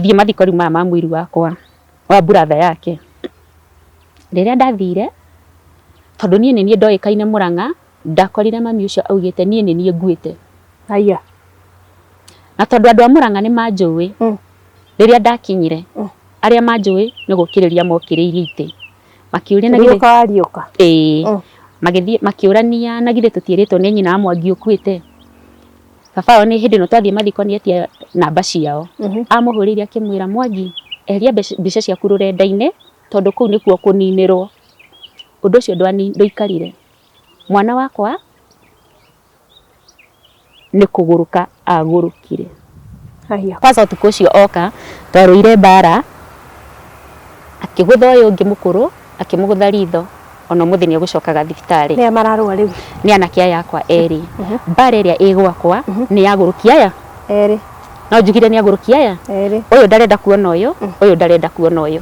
Tũthiĩ mathiko rĩu maya ma mũiru wakwa wa brother yake. Rĩrĩa ndathire, tondũ niĩ nĩ niĩ ndoĩkaine Mũrang'a, ndakorire mami ũcio augĩte niĩ nĩ niĩ nguĩte. Haiya. Na tondũ andũ a Mũrang'a nĩ manjũĩ, rĩrĩa ndakinyire, arĩa manjũĩ nĩ gũkĩrĩria mokĩrĩirie itĩ. Makĩũria na githĩ Riũka wariũka. Ĩĩ. Magĩthiĩ makĩũrania na githĩ tũtiĩrĩtwo nĩ nyina wa Mwangi ũkuĩte. Baba wao nĩ hĩndĩ ĩno twathiĩ mathiko nĩ etia namba ciao. Amũhũrĩire akĩmwĩra, Mwangi, eheria mbica ciaku rũrenda-inĩ tondũ kũu nĩkuo ũkũninĩrwo. Ũndũ ũcio ndwaikarire. Mwana wakwa nĩ kũgũrũka agũrũkire. Haiya. Kwanza ũtukũ ũcio oka, twarũire mbara, akĩgũtha ũyũ ũngĩ mũkũrũ, akĩmũgũtha ritho, ona ũmũthĩ nĩ egũcokaga thibitarĩ. Nĩa mararũa rĩu? Nĩ anake aya akwa erĩ. Mbara ĩrĩa ĩ gwakwa nĩ ya agũrũki aya. Erĩ. No njugire nĩ agũrũki aya? Erĩ. Ũyũ ndarenda kuona ũyũ, ũyũ ndarenda kuona ũyũ.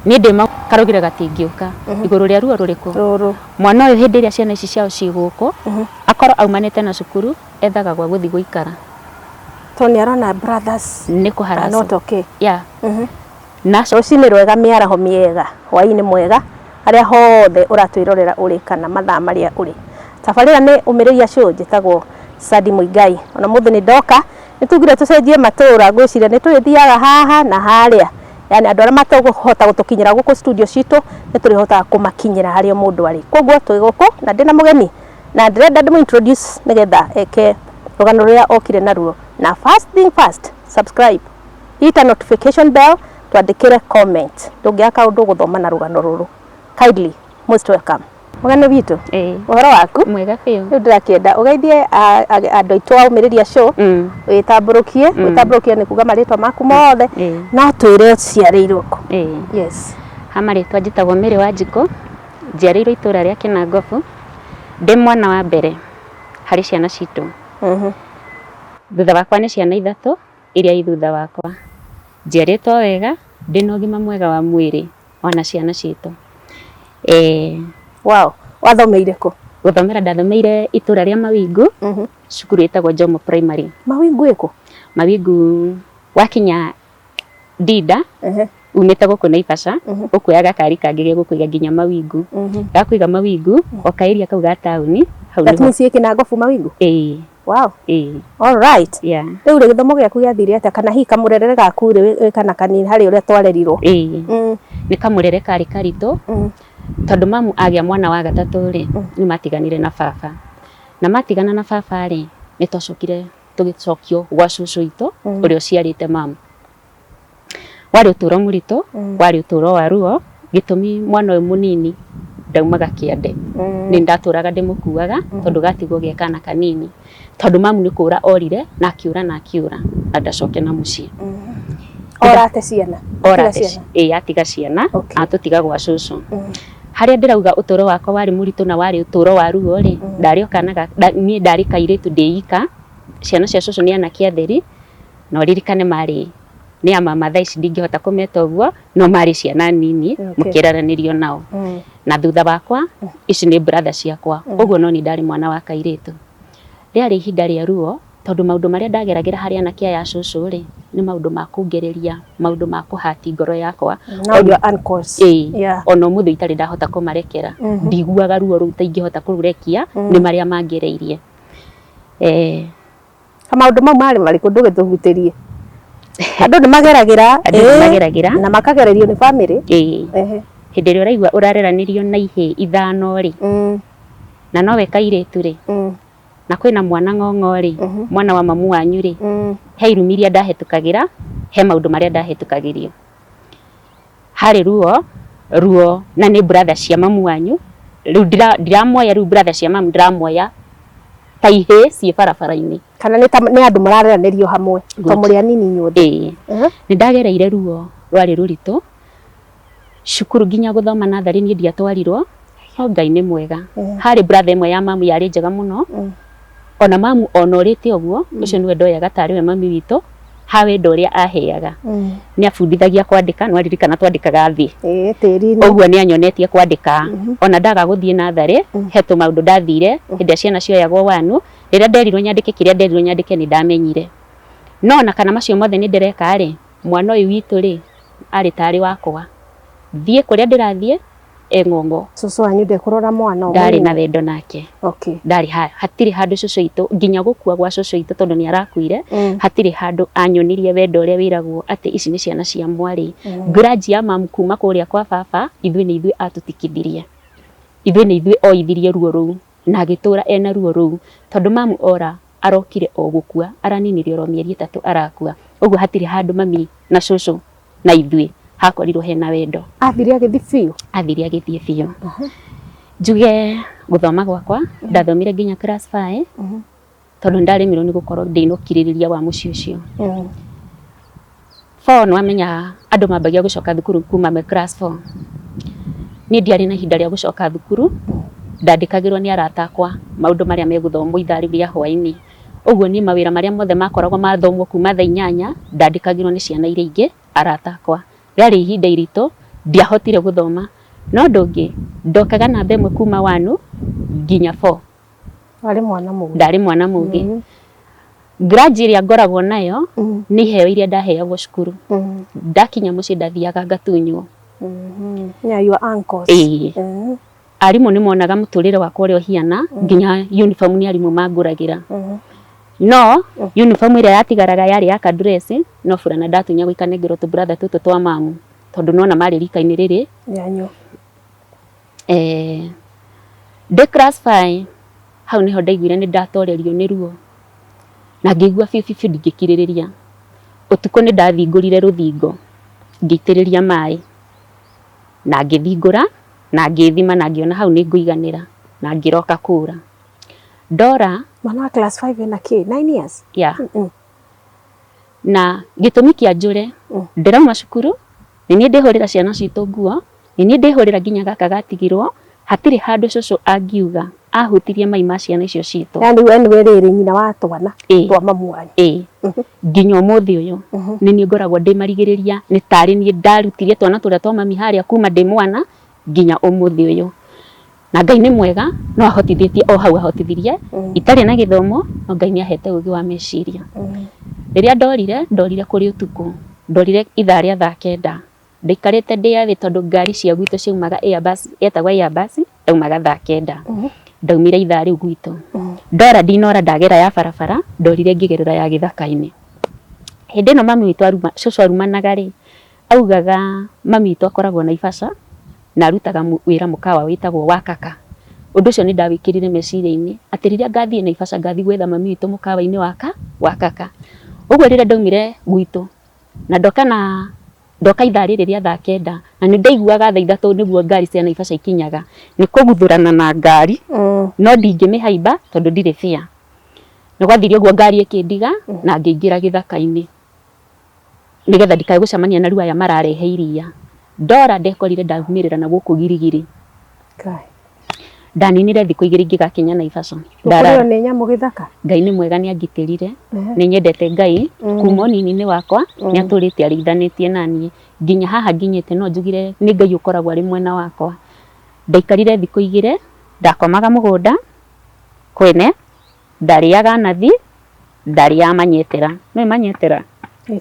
Niĩ ndĩ karũgire gatingĩũka. Igũrũ rĩa ruo rũrĩkũ? Rũrũ. Mwana ũyũ hĩndĩ ĩrĩa ciana ici ciao ciĩ gũkũ, akorwo aumanĩte na cukuru, ethaga gwa gũthiĩ gũikara. Tondũ nĩ arona brothers Nĩ kũ are not okay. Yeah. Na Rũcinĩ rwega, mĩaraho mĩega, hwaĩ-inĩ mwega, harĩa hothe ũratwĩrorera ũrĩ kana mathaa marĩa ũrĩ. Tabarĩra nĩ Ũmĩrĩria Show, njĩtagwo Sadi Mũigai. Ona mũthĩ nĩ ndoka, nĩ tugire tũcenjie matũra, ngwĩciria nĩ tũrĩthiaga haha na harĩa. Yani andũ arĩa matekũhota gũtũkinyĩra gũkũ studio citũ, nĩ tũrĩhotaga kũmakinyĩra harĩa mũndũ arĩ. Koguo twĩ gũkũ na ndĩna mũgeni na ndĩrenda ndĩmũ introduce nĩgetha eke rũgano rũrĩa okire naruo. Na first thing first, subscribe, hit a notification bell, twandĩkĩre comment. Ndũngĩaga kaũndũ ũgũthoma na rũgano rũrũ. Kindly, most welcome. Mũgeni witũ, ũhoro waku? Mwega biũ. Rĩu ndĩrakĩenda ũgeithie andũ aitũ a Ũmĩrĩria Show, wĩtambũrũkie, wĩtambũrũkie nĩ kuga marĩtwa maku mothe, no twĩre ũciarĩirwo kũ? Yes. Ha marĩtwa njĩtagwo Mary Wanjikũ, njiarĩirwo itũra rĩa Kĩnangobu, ndĩ mwana wa mbere harĩ ciana citũ. Thutha wakwa nĩ ciana ithatũ iria i thutha wakwa. Njiarĩtwo wega, ndĩna ũgima mwega wa mwĩrĩ ona ciana citũ. Wow, wathomeire kũ? Gũthomera ndathomeire itũra rĩa Mawingu, cukuru ĩtagwo Jomo Primary. Mawingu ĩkũ? Mawingu wakinya Ndinda, umĩte gũkũ Naivasha, ũkuoya gakari kangĩ gegũkũiga nginya Mawingu. Gakũiga Mawingu, o ka area kau ga taũni, hau That nĩho. means ĩ Kĩnangobu Mawingu? Ĩĩ. Wow. Ĩĩ. All right. Yeah. Rĩu rĩ gĩthomo gĩaku gĩathire atĩa kana hihi kamũrerere gaku rĩ wĩ kana kanini harĩ ũrĩa twarerirwo? Ĩĩ. Nĩ kamũrere karĩ karitũ, tondũ mamu agĩa mwana wa gatatũ rĩ, nĩ matiganire na baba. Na matigana na baba rĩ, nĩ twacokire tũgĩcokio gwa cũcũ witũ ũrĩa ũciarĩte mamu. Warĩ ũtũro mũritũ, warĩ ũtũro wa ruo, gĩtũmi mwana ũyũ mũnini ndaumaga kĩande. Nĩ ndatũraga ndĩmũkuaga tondũ gatigwo ge kana kanini. Tondũ mamu nĩ kũra orire na akĩũra na akĩũra na ndacoke na mũciĩ. Orate ciana? Orate ĩĩ atiga ciana atũtiga gwa cũcũ. Harĩa ndĩrauga ũtũro wakwa warĩ mũritũ na warĩ ũtũro wa ruo rĩ, ndarĩ o kana niĩ ndarĩ kairĩtu ndĩ ika, ciana cia cũcũ nĩ anake atheri, na ũririkane marĩ nĩ a mama thaa ici ndingĩhota kũmeta ũguo, no marĩ ciana nini mũkĩraranĩrio nao. Na thutha wakwa ici nĩ brother ciakwa, ũguo no niĩ ndarĩ mwana wa kairĩtu. Rĩarĩ ihinda rĩa ruo tondũ maũndũ marĩa ndageragĩra harĩ anake aya a cũcũ rĩ, nĩ maũndũ ma kũngereria, maũndũ ma kũhati ngoro yakwa. Now your uncles. Ĩĩ, ona ũmũthĩ itarĩ ndahota kũmarekera. Ndiguaga ruo rũu ta ingĩhota kũrũrekia nĩ marĩa mangereirie. Maũndũ mau marĩ marĩkũ ndũgĩtũhutĩrie? Andũ nĩ mageragĩra. Andũ nĩ mageragĩra. Na makagererio nĩ bamĩrĩ. Ĩĩ. Hĩndĩ ĩrĩa ũraigua ũrareranĩrio na ihĩĩ ithano rĩ, na nowe kairĩtu rĩ, na kwĩna mwana ng'ong'o rĩ, mwana wa mamu wanyu rĩ, he irumi iria ndahĩtũkagĩra, he maũndũ marĩa ndahĩtũkagĩrio. Harĩ ruo, ruo na nĩ brother cia mamu wanyu, rĩu ndiramoya rĩu brother cia mamu ndĩramoya ta ihĩĩ ciĩ barabara-inĩ. Kana nĩ ta nĩ andũ marareranĩrio hamwe to mũrĩ anini inyuothe. Ĩĩ. Nĩ ndagereire ruo rwarĩ rũritũ, cukuru nginya gũthoma natharĩ niĩ ndiatwarirwo, no Ngai nĩ mwega. Harĩ brother ĩmwe ya mamu yarĩ njega mũno, ona mamu ona orĩte ũguo, ũcio nĩwe ndoyaga tarĩ we mami witũ, ha wendo ũrĩa aheaga. Nĩ abundithagia kwandĩka, nĩ waririkana twandĩkaga thĩ. Ĩĩ tĩri-inĩ. Ũguo nĩ anyonetie kwandĩka. Ona ndaga gũthiĩ natharĩ, he tũmaũndũ ndathire, hĩndĩ ĩrĩa ciana cioyagwo wanu, rĩrĩa nderirwo nyandĩke kĩrĩa nderirwo nyandĩke nĩ ndamenyire. No ona kana macio mothe nĩ ndĩreka rĩ, Mwana ũyũ witũ rĩ, arĩ tarĩ wakwa, thiĩ kũrĩa ndĩrathiĩ e ng'ong'o. Cũcũ wanyu ndekũrora mwana o Ndarĩ na mũnini? wendo nake. Okay. Ndarĩ hatirĩ handũ cũcũ witũ nginya gũkua gwa cũcũ witũ tondũ nĩ arakuire, hatirĩ handũ anyonirie wendo ũrĩa wĩragwo atĩ ici nĩ ciana cia mwarĩ. Grudge ya mamu kuma kũrĩa kwa baba, ithuĩ nĩ ithuĩ atũtikithirie, ithuĩ nĩ ithuĩ oithirie ruo rũu na agĩtũra ena ruo rũu tondũ mamu ora arokire o gũkua, araninire oro mĩeri 3 arakua. Ũguo hatirĩ handũ mami na cũcũ na ithuĩ hakorirwo hena wendo. Athire agĩthiĩ biũ? Athire agĩthiĩ biũ. Njuge gũthoma gwakwa, ndathomire nginya class 5 tondũ nĩ ndaremirwo nĩ gũkorwo ndĩna ũkirĩrĩria wa mũciĩ ũcio. 4 nĩ wamenya andũ mambagia gũcoka thukuru kuma me class 4. Niĩ ndiarĩ na ihinda rĩa gũcoka thukuru, ndandĩkagĩrwo nĩ arata akwa maũndũ marĩa megũthomwo ithaa rĩu rĩa hwaĩ-inĩ. Ũguo niĩ mawĩra marĩa mothe makoragwo mathomwo kuma thaa 8 ndandĩkagĩrwo nĩ ciana iria ingĩ arata akwa. Rĩarĩ ihinda iritũ, ndiahotire gũthoma. No ũndũ ũngĩ, ndokaga namba 1 kuma 1 nginya 4. Warĩ mwana mũgĩ. Ndarĩ mwana mũgĩ. Grudge ĩrĩa ngoragwo nayo nĩ iheo iria ndaheagwo cukuru. Ndakinya mũciĩ ndathiaga ngatunywo. Yeah, your uncles. Ĩĩ. Arimũ nĩ monaga mũtũrĩre wakwa ũrĩa ũhiana, nginya uniform nĩ arimũ mangũragĩra. No uniform ĩrĩa yatigaraga yarĩ ya kandress, no burana ndatunyagwo ikanengerwo tũ brother tũtũ twa mamu tondũ nona marĩ rika-inĩ rĩrĩ yanyu. Ndĩ class 5 hau niho ndaiguire nĩ ndatorerio nĩ ruo na ngĩigua biũ biũ biũ ndingĩkirĩrĩria. Ũtukũ nĩ ndathingũrire rũthingo ngĩitĩrĩria maĩ na ngĩthingũra na ngĩthima na ngĩona hau nĩ ngũiganĩra na ngĩroka kũra. Ndora mwana wa class 5 ena kĩ 9 years? Yeah. Na gĩtũmi kĩa njũre, ndĩrauma cukuru nĩ niĩ ndĩhũrĩra ciana citũ nguo, nĩ niĩ ndĩhũrĩra nginya gaka gatigirwo, hatirĩ handũ cũcũ angiuga ahutirie mai ma ciana icio citũ. Yani we nĩwe rĩrĩ nyina wa twana twa mamu wanyu. Ĩĩ. Nginya ũmũthĩ ũyũ nĩ niĩ ngoragwo ndĩ marigĩrĩria, nĩ tarĩ niĩ ndarutirie twana tũrĩa twa mami harĩa kuma ndĩ mwana nginya ũmũthĩ ũyũ. Na Ngai nĩ mwega, no ahotithĩtie o hau ahotithirie, itarĩ na gĩthomo, no Ngai nĩ ahete ũgĩ wa meciria. Rĩrĩa ndorire, ndorire kũrĩ ũtukũ, ndorire ithaa rĩa thaa 9. Ndaikarĩte ndĩ thĩ tondũ ngari cia gwitũ ciaumaga Airbus, yetagwo Airbus, yaumaga thaa 9. Ndaumire ithaa rĩu gwitũ. Ndora ndinora ndagera ya barabara, ndorire ngĩgerera ya gĩthaka-inĩ. Hĩndĩ ĩno mami witũ aruma, cũcũ arumanaga rĩ, augaga mami witũ akoragwo Naivasha na arutaga wĩra mũkawa wĩtagwo wa kaka. Ũndũ ũcio nĩ ndawĩkĩrire meciria-inĩ atĩ rĩrĩa ngathiĩ Naivasha ngathiĩ gwetha mami witũ mũkawa-inĩ wa kaka. Ũguo rĩrĩa ndaumire gwitũ na ndoka na ndoka ithaa rĩrĩ rĩa thaa 9 na nĩ ndaiguaga thaa 3 nĩguo ngari cia Naivasha ikinyaga, nĩ kũguthũrana na ngari no ndingĩmĩhaimba tondũ ndirĩ fare. Nĩ gwathire ũguo ngari ĩkĩndiga na ngĩingĩra gĩthaka-inĩ nĩgetha ndikae gũcemania na rĩu aya mararehe iria. Ndora ndekorire ndaumĩrĩra na gũkũ Girigiri. Ndaninire thikũ 2 ingĩgakinya Naivasha. Ũkũrĩo nĩ nyamũ gĩthaka? Ngai nĩ mwega nĩ angitĩrire. Nĩ nyendete Ngai kuma ũnini-inĩ wakwa nĩ atũrĩte arĩithanĩtie naniĩ nginya haha nginyĩte no njugire nĩ Ngai ũkoragwo arĩ mwena wakwa. Ndaikarire thikũ 2 ndakomaga mũgũnda kwene, ndarĩaga nathi, ndarĩaga manyetera. Nĩũĩ manyetera?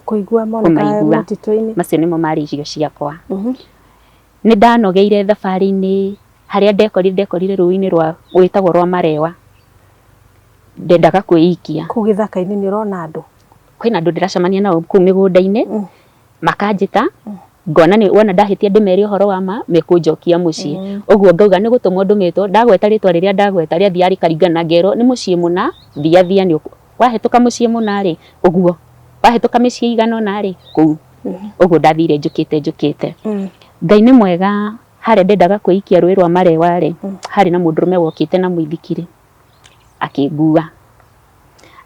Kũigua monekaga mũtitũ-inĩ. Macio nĩmo marĩ irio ciakwa. Nĩ ndanogeire thabarĩ-inĩ harĩa ndekorire rũĩ-inĩ rwa rwĩtagwo rwa Marewa. Ndendaga kwĩikia. Kũu gĩthaka-inĩ nĩ ũrona andũ? Kwĩna andũ ndĩracemania nao kũu mĩgũnda-inĩ, makanjĩta, ngona nĩ wona ndahĩtia ndĩmere ũhoro wa ma, mekũnjokia mũciĩ. Ũguo ngauga nĩ gũtũmwo ndũmĩtwo, ndagweta rĩtwa rĩrĩa ndagweta rĩathiaga rĩkaringana na ngerwo nĩ mũciĩ mũna, thia thia nĩ wahĩtũka mũciĩ mũna rĩ, ũguo, wahĩtũka mĩciĩ ĩigana ũna rĩ, kũu. Ũguo ndathire njũkĩte njũkĩte. Ngai nĩ mwega, harĩa ndendaga kwĩikia rũĩ rwa Marewa rĩ, harĩ na mũndũrũme wokĩte na mũithikiri, akĩngua.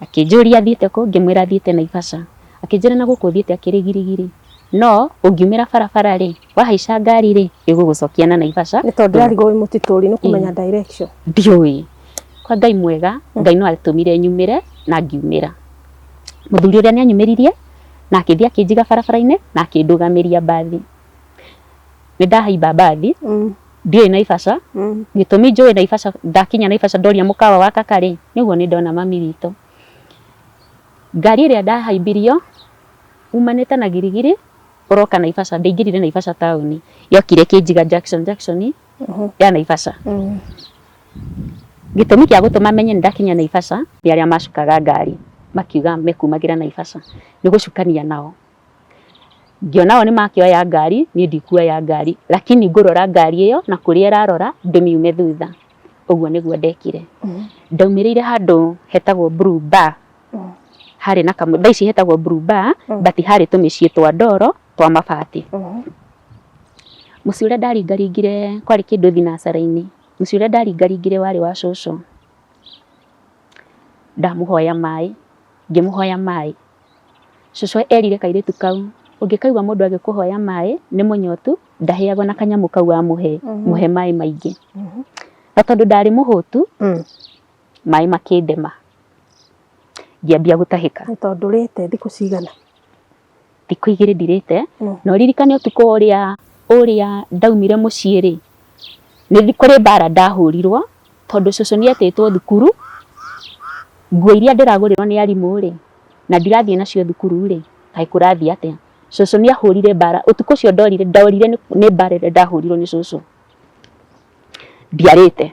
Akĩnjũria thiĩte kũ, ngĩmwĩra thiĩte Naivasha. Akĩnjĩra na gũkũ ũthiĩte akĩrĩ girigiri. No ũngiumĩra barabara rĩ, wahaica ngari rĩ, ĩgũgũcokia na Naivasha. Nĩ tondũ ndĩrarigwo wĩ mũtitũ rĩ, nĩ ũkũmenya direction. Ndiũĩ. Kwa Ngai mwega, Ngai no atũmire nyumĩre na ngiumĩra. Mũthuri ũrĩa nĩ anyumĩririe na akĩthiĩ akĩnjiga barabara-inĩ na akĩndũgamĩria mbathi. Nĩ ndahaimba mbathi, ndiũĩ Naivasha, gĩtũmi njũĩ Naivasha, ndakinya Naivasha ndoria mũkawa wa kaka rĩ, nĩguo nĩ ndona mami witũ. Ngari ĩrĩa ndahaimbirio Umanĩte na Girigiri ũroka Naivasha, ndaingĩrire Naivasha taũni, yokire ĩkĩnjiga junction, junction ya Naivasha. Gĩtũmi kĩa gũtũma menye nĩ ndakinya Naivasha nĩ arĩa macukaga ngari makiuga mekumagĩra Naivasha, nĩ gũcukania nao. Ngĩona o nĩ makĩoya ngari, niĩ ndikuoya ngari, lakini ngũrora ngari ĩyo na kũrĩa ĩrarora ndĩmiume thutha. Ũguo nĩguo ndekire. Ndaumĩrĩire handũ hetagwo Blue Bar, harĩ na kamũ, thaa ici hetagwo Blue Bar, but harĩ tũmĩciĩ twa ndoro twa mabati. Mũciĩ ũrĩa ndaringaringire kwarĩ kĩndũ thinacara-inĩ, mũciĩ ũrĩa ndaringaringire warĩ wa cũcũ. Ndamũhoya maĩ, ngĩmũhoya maĩ. Cũcũ erire kairĩtu kau, ũngĩkaigua mũndũ agĩkũhoya maĩ nĩ mũnyotu, ndaheagwo na kanyamũ kau wamũhe, mũhe maĩ maingĩ. Na tondũ ndarĩ mũhũtu, maĩ makĩndema, ngĩambia gũtahĩka. Nĩ tondũ ũrĩte thikũ cigana? Thikũ igĩrĩ ndirĩte, na ũririkane ũtukũ ũrĩa ũrĩa ndaumire mũciĩ rĩ, nĩ kũrĩ mbara ndahũrirwo, tondũ cũcũ nĩ etĩtwo thukuru, nguo iria ndĩragũrĩrwo nĩ arimũ rĩ, na ndirathiĩ nacio thukuru rĩ, kaĩ kũrathiĩ atĩa? Cũcũ nĩ ahũrire mbara, ũtukũ ũcio ndorire, ndorire nĩ mbara ĩrĩa ndahũrirwo nĩ cũcũ. Ndiarĩte.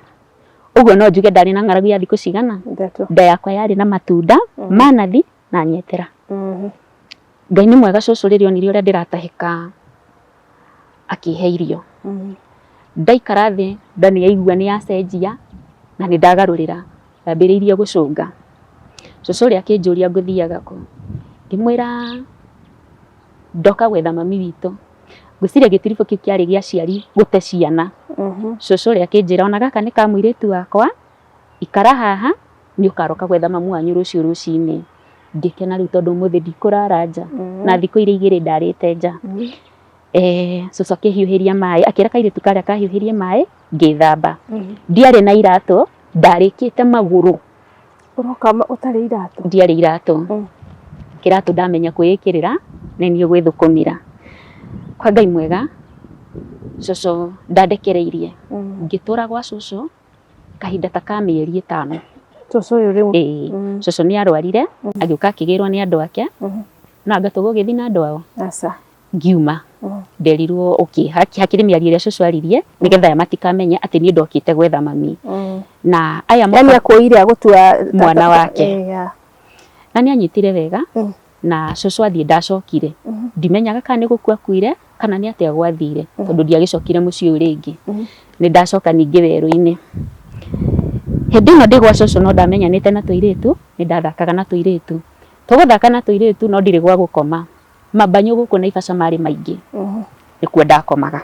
Ũguo no njuge ndarĩ na ng'aragu ya thikũ cigana? Nda yakwa yarĩ na matunda ma nathi na nyetera. Ngai nĩ mwega cũcũ rĩrĩa onire ũrĩa ndĩratahĩka akĩhe irio. Ndaikara thĩ nda nĩ yaigua nĩ yacenjia na nĩ ndagarũrĩra, ndambĩrĩirie gũcũnga. Cũcũ ũrĩa akĩnjũria ngũthiaga kũ, ngĩmwĩra ndoka gwetha mami witũ. Ngwĩciria gĩtiribũ kĩu kĩarĩ gĩa aciari gũte ciana. Cũcũ ũrĩa akĩnjĩra ona gaka nĩ ka mũirĩtu wakwa, ikara haha nĩ ũkaroka gwetha mamu wanyu rũciũ rũcinĩ. Ngĩkena rĩu tondũ ũmũthĩ ndikũrara nja, na thikũ iria igĩrĩ ndarĩte nja. Cũcũ akĩhiũhĩria maĩ, akĩra kairĩtu karĩa kahiũhĩrie maĩ, ngĩthamba. Ndiarĩ na iratũ, ndarĩkĩte magũrũ. Ũroka ũtarĩ iratũ? Ndiarĩ iratũ. Kĩratũ ndamenya kwĩĩkĩrĩra, nĩ niĩ gwĩthũkũmĩra. Kwa Ngai mwega, cũcũ ndandekereirie. Ngĩtũra gwa cũcũ kahinda ta ka mĩeri 5. Cũcũ ũyũ rĩu? Ĩĩ. Cũcũ nĩ arwarire, agĩũka akĩgĩrwo nĩ andũ ake. No anga tũgũgĩthiĩ na andũ ao? Aca. Ngiuma. Nderirwo okay, hakĩrĩ mĩario ĩrĩa cũcũ aririe, nĩgetha aya matikamenye atĩ niĩ ndokĩte gwetha mami. Na aya moka. Yaani akuoire agũtua mwana wake. Na nĩ anyitire wega, na cũcũ athiĩ ndacokire. Ndimenyaga kana nĩ gũkua akuire, kana nĩ atĩa gwathire, tondũ ndiagĩcokire mũciĩ ũyũ rĩngĩ. Nĩ ndacoka ningĩ werũ-inĩ. Hĩndĩ ĩno ndĩ gwa cũcũ no ndamenyanĩte na tũirĩtu, nĩ ndathakaga na tũirĩtu. Tũgũthaka na tũirĩtu no ndirĩ gwa gũkoma. Mabanyũ gũkũ Naivasha marĩ maingĩ, nĩkuo ndakomaga.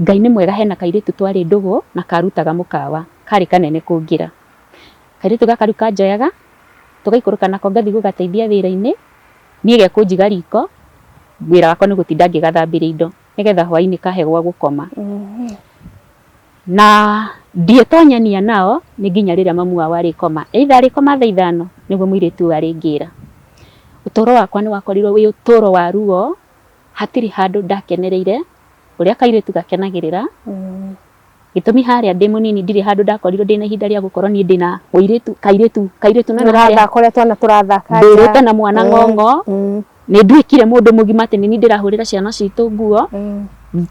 Ngai nĩ mwega hena kairĩtu twarĩ ndũgũ na karutaga mũkawa, karĩ kanene kũngĩra. Kairĩtu gaka rĩu kanjoyaga, tũgaikũrũka nako ngathiĩ gũgateithia wĩra-inĩ, niĩ gekũnjiga riko, wĩra wakwa nĩ gũtinda ngĩgathambĩria indo, nĩgetha hwainĩ kahe gwa gũkoma. Na ndietonyania nao nĩ nginya rĩrĩa mamu wao arĩkoma, either arĩkoma thaa 5 nĩguo mũirĩtu ũyũ arĩngĩra. Ũtũro wakwa nĩ wakorirwo wĩ ũtũro wa ruo, hatirĩ handũ ndakenereire ũrĩa kairĩtu gakenagĩrĩra. Gĩtũmi harĩa ndĩ mũnini ndirĩ handũ ndakorirwo ndĩna ihinda rĩa gũkorwo niĩ ndĩna mũirĩtu kairĩtu kairĩtu na Ũrathaka ũrĩa twana tũrathaka nja. Ndũrĩte na mwana ng'ong'o. Nĩ nduĩkire mũndũ mũgima atĩ nĩ niĩ ndĩrahũrĩra ciana citũ nguo.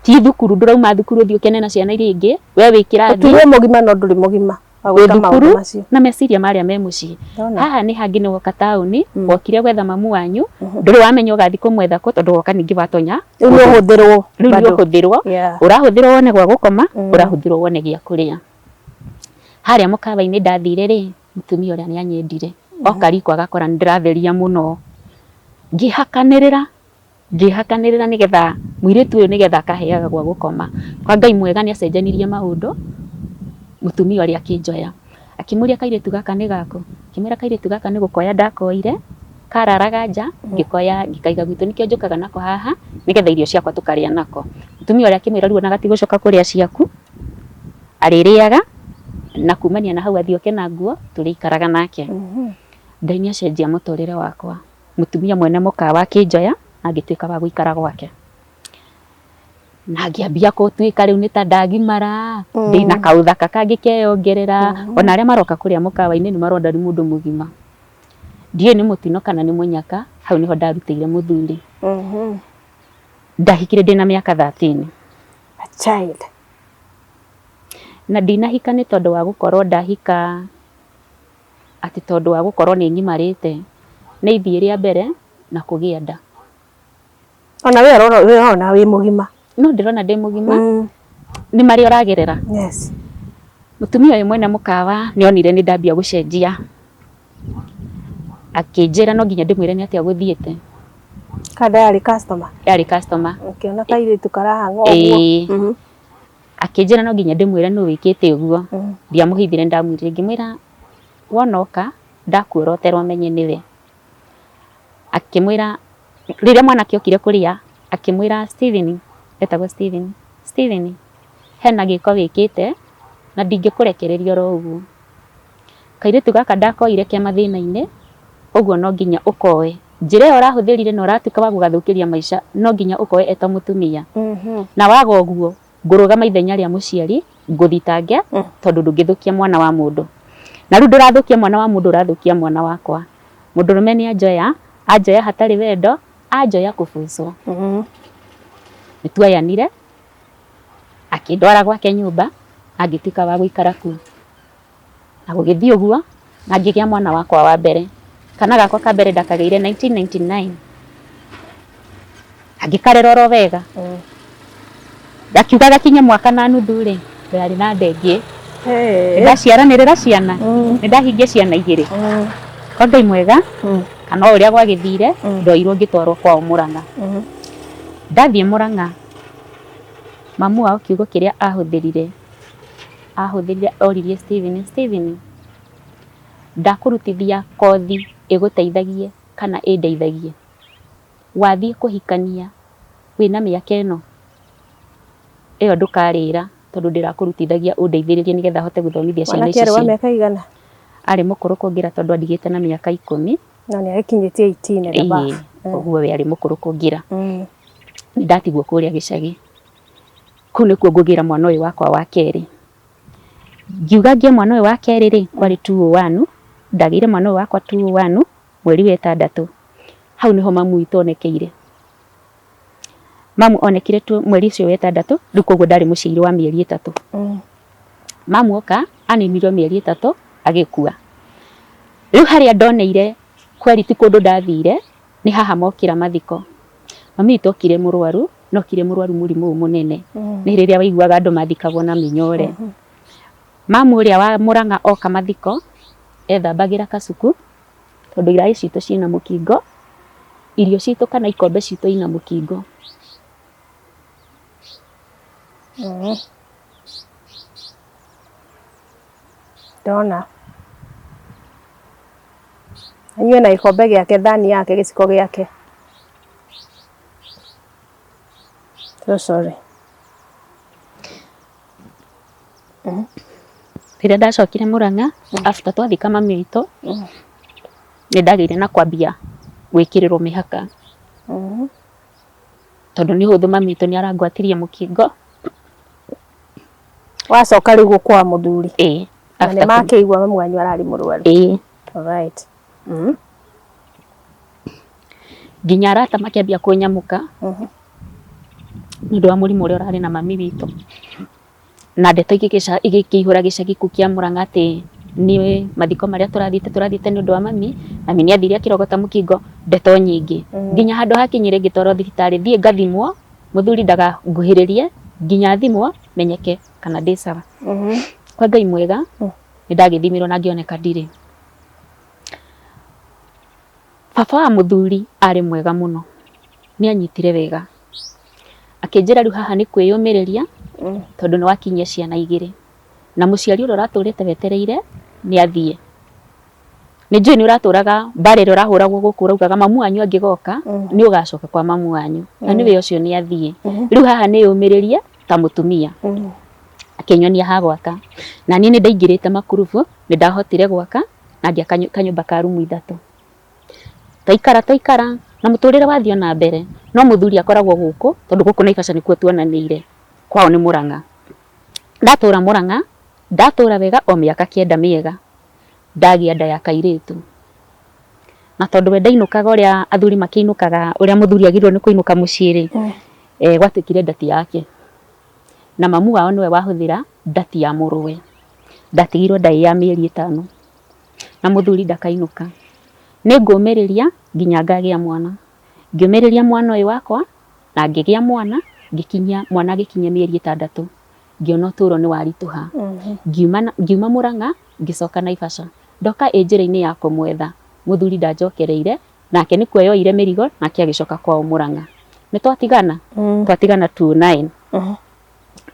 Ti thukuru ndũrauma thukuru ũthiĩ ũkene na ciana iria ingĩ, we wĩ kĩrathi. Ũtuirwo mũgima no ndũrĩ mũgima wa gwĩka maũndũ macio. Na meciria marĩa me mũciĩ. Haha nĩ hangĩ nĩ woka taũni, wokire gwetha mamu wanyu, ndũrĩ wamenya ũgathiĩ kũmwetha kũ tondũ woka ningĩ watonya. Rĩu nĩ ũhũthĩrwo. Rĩu nĩ ũhũthĩrwo. Ũrahũthĩrwo wone gwa gũkoma, ũrahũthĩrwo wone gĩa kũrĩa. Harĩa mũkawa-inĩ ndathire rĩ, mũtumia ũrĩa nĩ anyendire. Oka riko agakora nĩ ndĩratheria mũno. Ngĩhakanĩrĩra. Ngĩhakanĩrĩra nĩgetha mũirĩtu ũyũ nĩgetha akaheaga gwa gũkoma. Kwa Ngai mwega nĩ acenjanirie maũndũ, mũtumia ũrĩa akĩnjoya. Akĩmũria kairĩtu gaka nĩ gaku? Ngĩmwĩra kairĩtu gaka nĩ gũkoya ndakoire, kararaga nja, ngĩkoya ngĩkaiga gwitũ nĩkĩo njũkaga nako haha, nĩgetha irio ciakwa tũkarĩa nako. Mũtumia ũrĩa akĩmwĩra rĩu ona gatigũcoka kũrĩa ciaku, arĩrĩaga na kumania na hau athiĩ oke na nguo, tũrĩikaraga nake. Ngai nĩ acenjia mũtũrĩre wakwa. Mũtumia mwene mũkawa akĩnjoya na ngĩtuĩka wa gũikara gwake. Na ngĩambia gũtuĩka rĩu nĩ ta ndagimara, ndĩna kaũthaka kangĩ keyongerera, ona arĩa maroka kũrĩa mũkawa-inĩ nĩ marona nĩ mũndũ mũgima. Ndiũĩ nĩ mũtino kana nĩ mũnyaka, hau nĩho ndarutĩire mũthuri. Ndahikire ndĩna mĩaka 13. A child. Na ndinahika nĩ tondũ wa gũkorwo ndahika atĩ tondũ wa gũkorwo nĩ ng'imarĩte, nĩ ithiĩ rĩa mbere na kũgĩa nda. Ona we ũrona wĩ mũgima. No ndĩrona ndĩ mũgima. Nĩ marĩa ũragerera. Yes. Mũtumia ũyũ mwene mũkawa nĩ onire nĩ ndambia gũcenjia, akĩnjĩra no nginya ndĩmwĩre nĩ atĩa gũthiĩte. Kada yarĩ customer? Yarĩ customer. Ũkĩona kairĩtu karahang'a ũguo. Ĩĩ. Akĩnjĩra no nginya ndĩmwĩre nũ wĩkĩte ũguo. Ndiamũhithire nĩ ndamwĩrire ngĩmwĩra wona oka ndakuorotera ũmenye nĩwe. Akĩmwĩra rĩrĩa mwanake okire kũrĩa akĩmwĩra Stephen, etagwo Stephen, Stephen hena gĩko wĩkĩte na ndingĩkũrekereria oro ũguo. Kairĩtu gaka ndakoire ke mathĩna-inĩ, ũguo no nginya ũkoe. Njĩra ĩyo ũrahũthĩrire na ũratuĩka wa gũgathũkĩria maica no nginya ũkoe eta mũtumia. Na waga ũguo ngũrũgama ithenya rĩa mũciari ngũthitange tondũ ndũngĩthũkia mwana wa mũndũ. Na rĩu ndũrathũkia mwana wa mũndũ ũrathũkia mwana wakwa. Mũndũrũme nĩ anjoya, anjoya hatarĩ wendo, anjoya kũbucwo. Nĩ tuoyanire, akĩndwara gwake nyũmba na ngĩtuĩka wa gũikara kuo. Na gũgĩthiĩ ũguo na ngĩgĩa mwana wakwa wa mbere. Kana gakwa ka mbere ndakagĩire 1999. Na ngĩkarera oro wega. Gakiuga gakinye mwaka na nuthu rĩ, ndarĩ na nda ĩngĩ. Nĩ ndaciaranĩrĩra ciana, nĩ ndahingia ciana igĩrĩ. Kwa Ngai mwega, kana o ũrĩa gwagĩthire, ndoirwo ngĩtwarwo kwao Mũrang'a. Ndathiĩ Mũrang'a, mamu wao kiugo kĩrĩa ahũthĩrire, ahũthĩrire oririe Stephen, Stephen, ndakũrutithia kothi ĩgũteithagie kana ĩndeithagie? Wathiĩ kũhikania wĩna mĩaka ĩno, ĩyo ndũkarĩra tondũ ndĩrakũrutithagia ũndeithĩrĩrie nĩgetha hote gũthomithia ciana Mwanake ici arĩ wa cianyu. mĩaka ĩigana? Arĩ mũkũrũ kũngĩra tondũ andigĩte na mĩaka ikũmi. No nĩ agĩkinyĩtie 18 and above. Ĩĩ, ũguo we arĩ mũkũrũ kũngĩra. Nĩ ndatigwo kũrĩa gĩcagi. Kũu nĩkuo ngũgĩra mwana ũyũ wakwa wa kerĩ. Ngiuga ngĩe mwana ũyũ wa kerĩ rĩ, kwarĩ 201, ndagĩire mwana ũyũ wakwa 201 mweri wa ĩtandatũ. Hau nĩho mamu witũ onekeire. Mamu onekire tu mweri ũcio wa ĩtandatũ, rĩu koguo ndarĩ mũciairwo wa mĩeri ĩtatũ. Mamu oka, aninirwo mĩeri ĩtatũ, agĩkua. Rĩu harĩa ndoneire kweri ti kũndũ ndathire, nĩ haha mokĩra mathiko. Mami witũ okire mũrwaru, na okire mũrwaru mũrimũ ũyũ mũnene. Nĩ rĩrĩa waiguaga andũ mathikagwo na mĩnyore. Mamu ũrĩa wa Mũrang'a oka mathiko, ethambagĩra kacuku, tondũ iraĩ citũ ciĩna mũkingo, irio citũ kana ikombe citũ ina mũkingo. Ndona. Anyue na gĩkombe gĩake, thani yake, gĩciko gĩake. So sorry. Rĩrĩa ndacokire Mũrang'a after twathika mami witũ, nĩ ndagĩire na kwambia gwĩkĩrĩrwo mĩhaka. Tondũ nĩ ũhũthũ mami witũ nĩ arangwatirie mũkingo. Wacoka rĩu kwa mũthuri. Ĩĩ. Na nĩ makĩigua mami wanyu ararĩ mũrwaru. Ĩĩ. Alright. Nginya arata makĩambia kũnyamũka nĩ ũndũ wa mũrimũ ũrĩa ũrarĩ na mami witũ. Na ndeto igĩkĩihũra gĩcagi kĩu kĩa Mũrang'a atĩ nĩ mathiko marĩa tũrathiĩte tũrathiĩte nĩ ũndũ wa mami, mami nĩ athire akĩrogota mũkingo, ndeto nyingĩ. Nginya handũ hakinyire ngĩtwarwo thibitarĩ thiĩ ngathimwo, mũthuri ndakanguhĩrĩrie nginya thimwo menyeke kana ndĩ sawa. Kwa Ngai mwega nĩ ndagĩthimirwo na ngĩoneka ndirĩ. Baba wa mũthuri arĩ mwega mũno, nĩ anyitire wega. Akĩnjĩra rĩu haha nĩ kwĩyũmĩrĩria tondũ nĩ wakinyia ciana igĩrĩ. Na mũciari ũrĩa ũratũrĩte wetereire nĩ athiĩ. Nĩ njũĩ nĩ ũratũraga mbara ĩrĩa ũrahũragwo gũkũ ũraugaga mamu wanyu angĩgoka nĩ ũgacoka kwa mamu wanyu. Na nĩwe ũcio nĩ athiĩ. Rĩu haha nĩ yũmĩrĩrie ta mũtumia. Akĩnyonia ha gwaka. Na niĩ nĩ ndaingĩrĩte makurubu, nĩ ndahotire gwaka na ngĩaka kanyũmba ka rumu ithatũ. Twaikara twaikara na mũtũrĩre wathiĩ ona mbere, no mũthuri akoragwo gũkũ tondũ gũkũ Naivasha nĩkuo tuonanĩire, kwao nĩ Mũrang'a. Ndatũra Mũrang'a, ndatũra wega o mĩaka kenda mĩega, ndagĩa nda ya kairĩtu. Na tondũ we ndainũkaga ũrĩa athuri makĩinũkaga, ũrĩa mũthuri agĩrĩirwo nĩ kũinũka mũciĩ rĩ, gwatuĩkire ndati yake. Na mamu wao nĩwe wahũthĩra ndati ya mũrũwe. Ndatigirwo nda ya mĩeri 5. Na mũthuri ndakainũka. Nĩngũmĩrĩria nginya ngagĩa mwana. Ngĩũmĩrĩria mwana ũyũ wakwa na ngĩgĩa mwana, ngĩkinyia mwana agĩkinyia mĩeri 6. Ngĩona ũtũũro nĩ waritũha. Ngiuma Mũrang'a ngĩcoka Naivasha. Ndoka ĩ njĩra-inĩ ya kũmwetha, mũthuri ndanjokereire, nake nĩ kuoya oire mĩrigo nake agĩcoka kwao Mũrang'a. Nĩ twatigana? Twatigana 2009.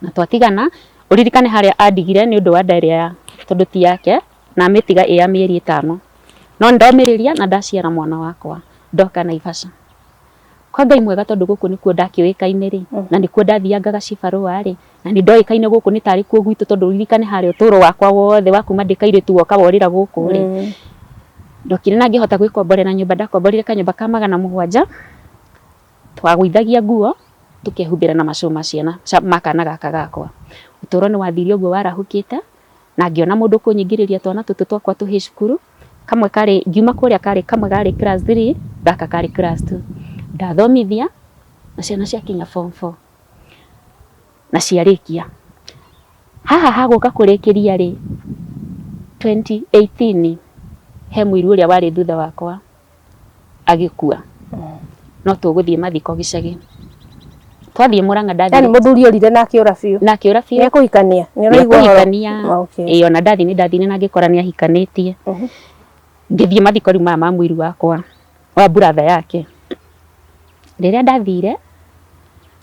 Na twatigana, ũririkane harĩa andigire nĩ ũndũ wa nda ĩrĩa tondũ ti yake, na amĩtiga ĩ ya mĩeri 5. No ndomĩrĩria na ndaciara mwana wakwa, ndoka Naivasha. Kwa Ngai mwega tondũ gũkũ nĩkuo ndakĩũĩkaine rĩ, na nĩkuo ndathiangaga cibarũa rĩ, na nĩ ndoĩkaine gũkũ nĩ tarĩ kuo gwitũ tondũ ũririkane harĩa ũtũũro wakwa wothe wa kuma ndĩ kairĩtu woka worĩra gũkũ rĩ. Ndokire na ngĩhota gwĩkomborera nyũmba, ndakomborire kanyũmba ka 700, twagũithagia nguo tũkehumbĩra na macũ ma ciana ma kana gaka gakwa. Ũtũũro nĩ wathire ũguo warahũkĩte, na ngĩona mũndũ ũkũnyingĩrĩria twana tũtũ twakwa tũhĩĩ cukuru, kamwe karĩ, ngiuma kũrĩa karĩ kamwe karĩ class 3, gaka karĩ class 2. Ndathomithia na ciana ciakinya form 4 na ciarĩkia. Haha hagũka kũrĩkĩria rĩ, 2018 he mũiru ũrĩa warĩ thutha wakwa agĩkua. No tũgũthiĩ mathiko gĩcagi. Twathiĩ Mũrang'a ndathiĩ. Yani mũthuri orire na akĩũra biũ. Na akĩũra biũ. Nĩekũhikania. Nĩũraigua ũhoro. Nĩekũhikania. Ĩĩ ona ndathiĩ nĩ ndathire na ngĩkora nĩ ahikanĩtie. Ngĩthiĩ mathiko rĩu maya ma mũiru wakwa wa brother yake. Rĩrĩa ndathire,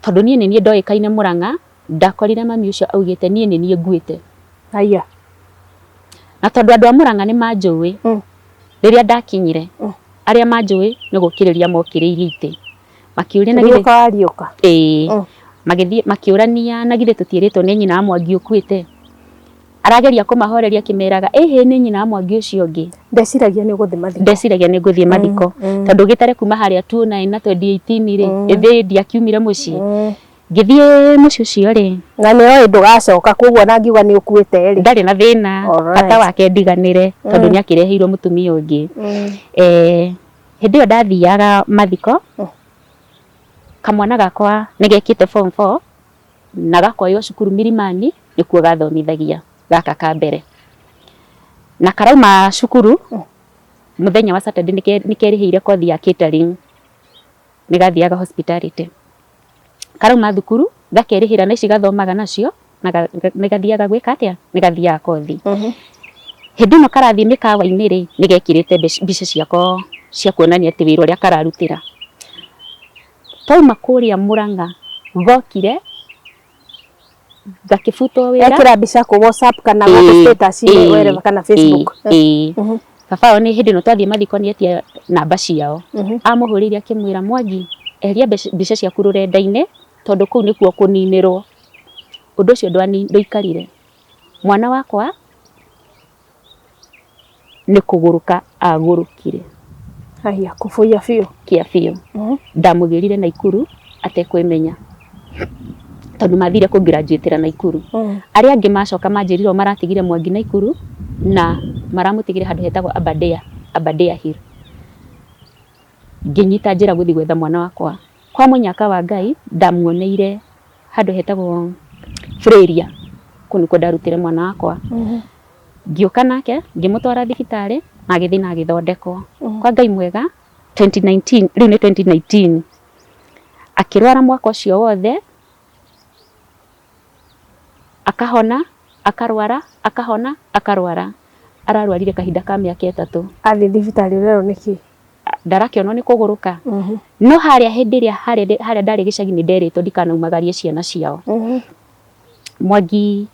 tondũ niĩ nĩ niĩ ndoĩkaine Mũrang'a, ndakorire mami ũcio augĩte niĩ nĩ niĩ nguĩte. Haiya. Na tondũ andũ a Mũrang'a nĩ manjũĩ, rĩrĩa ndakinyire, arĩa manjũĩ nĩ gũkĩrĩria mokĩrĩirie itĩ. Makĩũria na githĩ Riũka wariũka. Ĩĩ. Magĩthiĩ makĩũrania na githĩ tũtiĩrĩtwo nĩ nyina wa Mwangi ũkuĩte. Arageria kũmahoreria akĩmeraga ĩhĩ nĩ nyina wa Mwangi ũcio ũngĩ. Ndeciragia nĩ ũgũthiĩ mathiko. Ndeciragia nĩ ngũthiĩ mathiko. Tondũ gĩtare kuma harĩa 2009 na 2018 rĩ, ĩthĩ ndiakiumire mũciĩ. Ngĩthiĩ mũciĩ ũcio rĩ. Na nĩ oĩ ndũgacoka koguo ona angiuga nĩ ũkuĩte rĩ. Ndarĩ na thĩna. Bata wake ndiganĩre tondũ nĩ akĩreheirwo mũtumia ũngĩ. Hĩndĩ ĩyo ndathiaga mathiko, kamwana gakwa nĩ gekĩte form 4 na gakoywo cukuru Milimani nĩkuo gathomithagia gaka ka mbere. Na karauma cukuru mũthenya wa Saturday nĩ kerĩhĩire kothi ya catering, nĩ gathiaga hospitality. Karauma thukuru gakerĩhĩra na ici gathomaga nacio na nĩ gathiaga gwĩka atĩa? Nĩ gathiaga kothi. Hĩndĩ ĩno karathiĩ mĩkawa-inĩ rĩ, nĩ gekĩrĩte mbica ciako cia kuonania atĩ wĩra ũrĩa kararutĩra. Twauma kũrĩa Mũrang'a gokire gakĩbutwo wĩra. Ekĩra mbica kũ WhatsApp kana gũkũ status inĩ wherever kana Facebook. Ĩĩ. Baba wao nĩ hĩndĩ ĩno twathiĩ mathiko nĩ etia namba ciao. Amũhũrĩire akĩmwĩra Mwangi eheria mbica ciaku rũrenda-inĩ tondũ kũu nĩkuo kũninĩrwo. Ũndũ ũcio ndwaikarire. Mwana wakwa nĩ kũgũrũka agũrũkire. Haiya, kũbũia biũ. Kĩa biũ. Ndamũgĩrire Naikuru atekwĩmenya tondũ mathire kũ graduate Naikuru. Arĩa angĩ macoka manjĩrire o maratigire Mwangi Naikuru na maramũtigire handũ hetagwo Aberdare, Aberdare Hill. Ngĩnyita njĩra gũthiĩ gwetha mwana wakwa. Kwa mũnyaka wa Ngai ndamuoneire handũ hetagwo Freria, kũu nĩkuo ndarutire mwana wakwa. Ngĩũka nake ngĩmũtwara thibitarĩ na agĩthiĩ na agĩthondekwo. Kwa Ngai mwega 2019, rĩu nĩ 2019 akĩrwara mwaka ũcio wothe, akahona, akarwara, akahona, akarwara. Ararwarire kahinda ka mĩaka 3. Athiĩ thibitarĩ ũrerwo nĩkĩ? Ndarakĩonwo nĩ kũgũrũka. No harĩa hĩndĩ ĩrĩa harĩa ndarĩ gĩcagi nĩ nderĩtwo ndikanaumagarie ciana ciao. Mwangi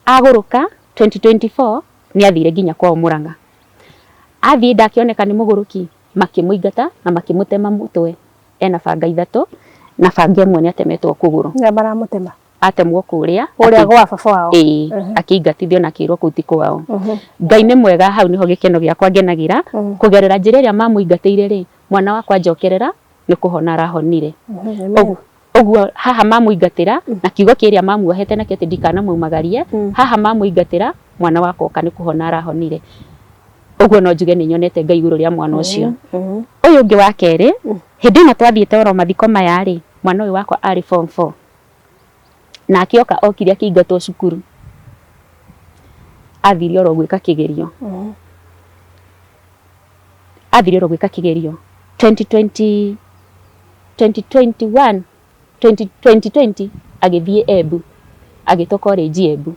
agũrũka 2024 nĩ athire nginya kwao Mũrang'a. Athiĩ ndakĩoneka nĩ mũgũrũki, makĩmũingata na makĩmũtema mũtwe ena banga 3 na banga ĩmwe nĩ atemetwo kũgũrũ. Nĩa maramũtema? Atemwo kũrĩa. Kũrĩa gwa baba wao. Ĩĩ, akĩingatithio na akĩrwo kũu ti kwao. Ngai nĩ mwega, hau nĩho gĩkeno gĩakwa ngenagĩra, kũgerera njĩra ĩrĩa mamũingatĩire rĩ, mwana wakwa njokerera nĩ kũhona arahonire. Ũguo haha mamũingatĩra na kiugo kĩrĩa mamuohete nakĩo atĩ ndikanamuumagarie, haha mamũingatĩra mwana wakwa oka nĩ kũhona arahonire. Ũguo no njuge nĩ nyonete Ngai igũrũ rĩa mwana ũcio. Ũyũ ũngĩ wa kerĩ, hĩndĩ ĩno twathiĩte oro mathiko maya rĩ, mwana ũyũ wakwa arĩ form 4. Nake oka okire akĩingatwo cukuru. Athire oro gwĩka kĩgerio. Athire oro gwĩka kĩgerio 2020, 2021, 2020 agĩthiĩ Embu, agĩtwo college Embu.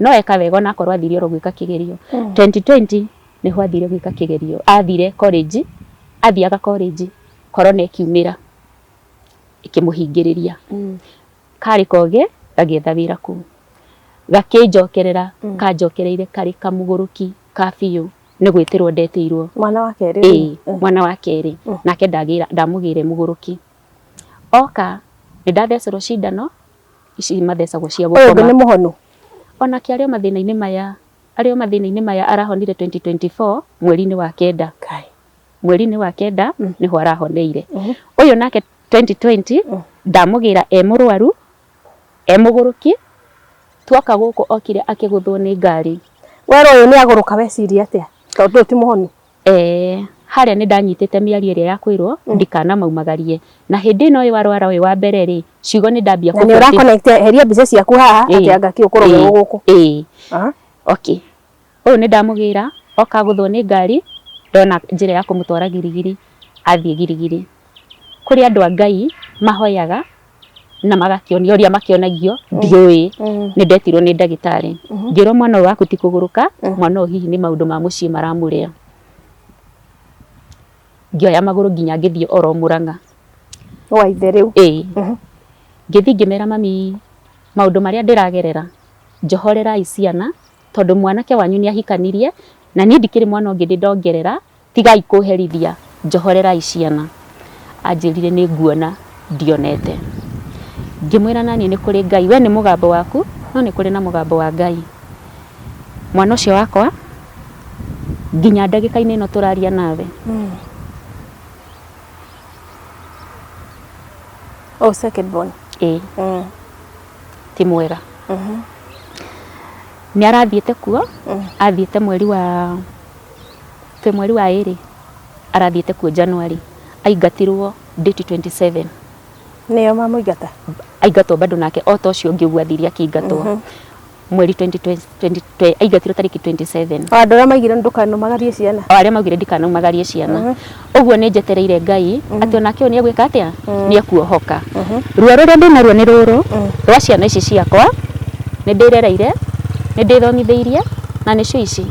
No eka wega onakorwo athire oro gwĩka kĩgerio. 2020 nĩho athire gwĩka kĩgerio, athire college, athiaga college, corona ĩkiumĩra ĩkĩmũhingĩrĩria. Karĩ kogĩ gagĩetha wĩra kũu. Gakĩnjokerera, kanjokereire karĩ kamũgũrũki ka biũ nĩ gwĩtĩrwo ndetĩirwo. Mwana wa kerĩ? Ĩĩ, mwana wa kerĩ. Nake ndagĩra, ndamũgĩre mũgũrũki. Oka nĩ ndathecerwo cindano ici mathecagwo cia Ũyũ ũngĩ gũkoma. nĩ mũhonu? Onake arĩ o mathĩna-inĩ maya, arĩ o mathĩna-inĩ maya arahonire 2024 mweri-inĩ wa kenda. Kai. Mweri-inĩ wa kenda nĩho arahoneire. Ũyũ nake 2020 ndamũgĩra e mũrwaru, e mũgũrũki, tuoka gũkũ okire akĩgũthwo nĩ ngari. Werwo ũyũ nĩ agũrũka weciria atĩa? Tondũ ũyũ ti mũhonu. Harĩa nĩ ndanyitĩte mĩario ĩrĩa ya kwĩrwo ndikanamaumagarie. Na hĩndĩ ĩno ũyũ arwara ũyũ wa mbere rĩ, ciugo nĩ ndambia Na nĩ ũra connect heria mbica ciaku haha atĩ anga kĩ ũkũrogerwo gũkũ. Ĩĩ. Okay. Ũyũ nĩ ndamũgĩra, oka agũthwo nĩ ngari, ndona njĩra ya kũmũtwara Girigiri, athiĩ Girigiri. Kũrĩ andũ a Ngai mahoyaga na magakĩonio ũrĩa makĩonagio, ndiũĩ. Nĩ ndetirwo nĩ ndagĩtarĩ. Ngĩrwo mwana ũyũ waku ti kũgũrũka, mwana ũyũ hihi nĩ maũndũ ma mũciĩ maramũrĩa. Ngĩoya magũrũ nginya ngĩthiĩ oro Mũrang'a. Gwa ithe rĩu? Ĩĩ. Ngĩthiĩ ngĩmera mami maũndũ marĩa ndĩragerera, njohorerai ciana tondũ mwanake wanyu nĩ ahikanirie na niĩ ndikĩrĩ mwana ũngĩ ndĩ ndongerera, tigai kũherithia, njohorerai ciana. Anjĩrire nĩ nguona, ndionete. Ngĩmwĩra naniĩ nĩ kũrĩ Ngai, we nĩ mũgambo waku, no nĩ kũrĩ na mũgambo wa Ngai. Mwana ũcio wakwa, nginya ndagĩka-inĩ ĩno tũraria nawe. Oh, second born. Ĩĩ. Ti mwega. Nĩ arathiĩte kuo, athiĩte mweri wa, twĩ mweri wa ĩrĩ, arathiĩte kuo January, aingatirwo date 27. Nĩo mamũingata? Aingatwo bado nake o ta ũcio ũngĩ ũguo athire akĩingatwo. Mweri 20, 20, aingatirwo tarĩki 27. O andũ arĩa maigire ndũkanaumagarie ciana. O arĩa maugire ndikanaumagarie ciana. Ũguo nĩ njetereire Ngai atĩ onake ũyũ nĩ egwĩka atĩa? Nĩ ekuohoka. Ruo rũrĩa ndĩnaruo nĩ rũrũ rwa ciana ici ciakwa, nĩ ndĩrereire, nĩ ndĩthomithĩirie na nĩcio ici.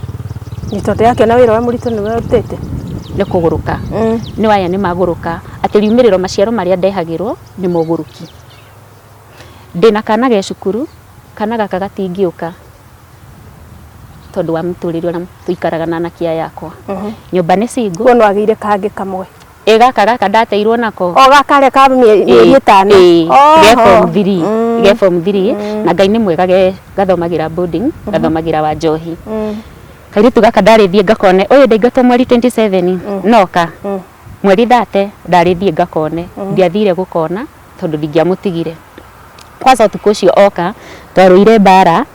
Nĩ tondũ yakĩona wĩra ũrĩa mũritũ nĩwe ũrutĩte? Nĩ kũgũrũka. Nĩ aya nĩ magũrũka. Atĩ riumĩrĩro maciaro marĩa ndehagĩrwo nĩ mogũrũki. Ndĩna kana ge cukuru, kana gaka gatingĩũka tondũ wa mũtũrĩre ũrĩa tũikaraga na anake aya akwa. Nyũmba nĩ single. Kuo no agĩire kangĩ kamwe. Ĩ gaka gaka ndateirwo nako. O gaka karĩa ka mĩeri ĩtano. Ĩ, ge form 3, ge form 3 na Ngai nĩ mwega ge gathomagĩra boarding, gathomagĩra wa Njohi. Kairĩtu gaka ndarĩthiĩ ngakone, ũyũ ndaingatwo mweri 27 noka, mweri 30 ndarĩthiĩ ngakone, ndiathire gũkona tondũ ndingĩamũtigire. Kwanza ũtukũ ũcio oka, twarũire mbara,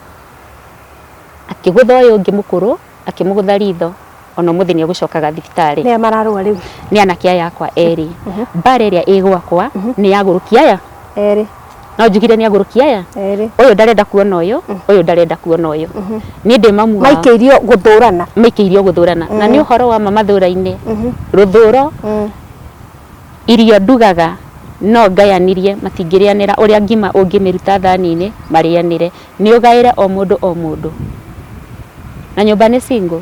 akĩgũtha ũyũ ũngĩ mũkũrũ, akĩmũgũtha ritho, ona ũmũthĩ nĩ egũcokaga thibitarĩ. Nĩa mararũa rĩu? Nĩ anake aya akwa erĩ. Mbara ĩrĩa ĩ gwakwa nĩ ya agũrũki aya. Erĩ. No njugire nĩ agũrũki aya? Erĩ. Ũyũ ndarenda kuona ũyũ, ũyũ ndarenda kuona ũyũ. Niĩ ndĩ mamu wao. Maikĩirio gũthũrana. Maikĩirio gũthũrana. Na nĩ ũhoro wa ma mathũra-inĩ. Rũthũro, irio ndugaga no ngayanirie, matingĩrĩanĩra ũrĩa ngima ũngĩmĩruta thani-inĩ marĩanĩre. Nĩ ũgaĩre o mũndũ o mũndũ. Na nyũmba nĩ single.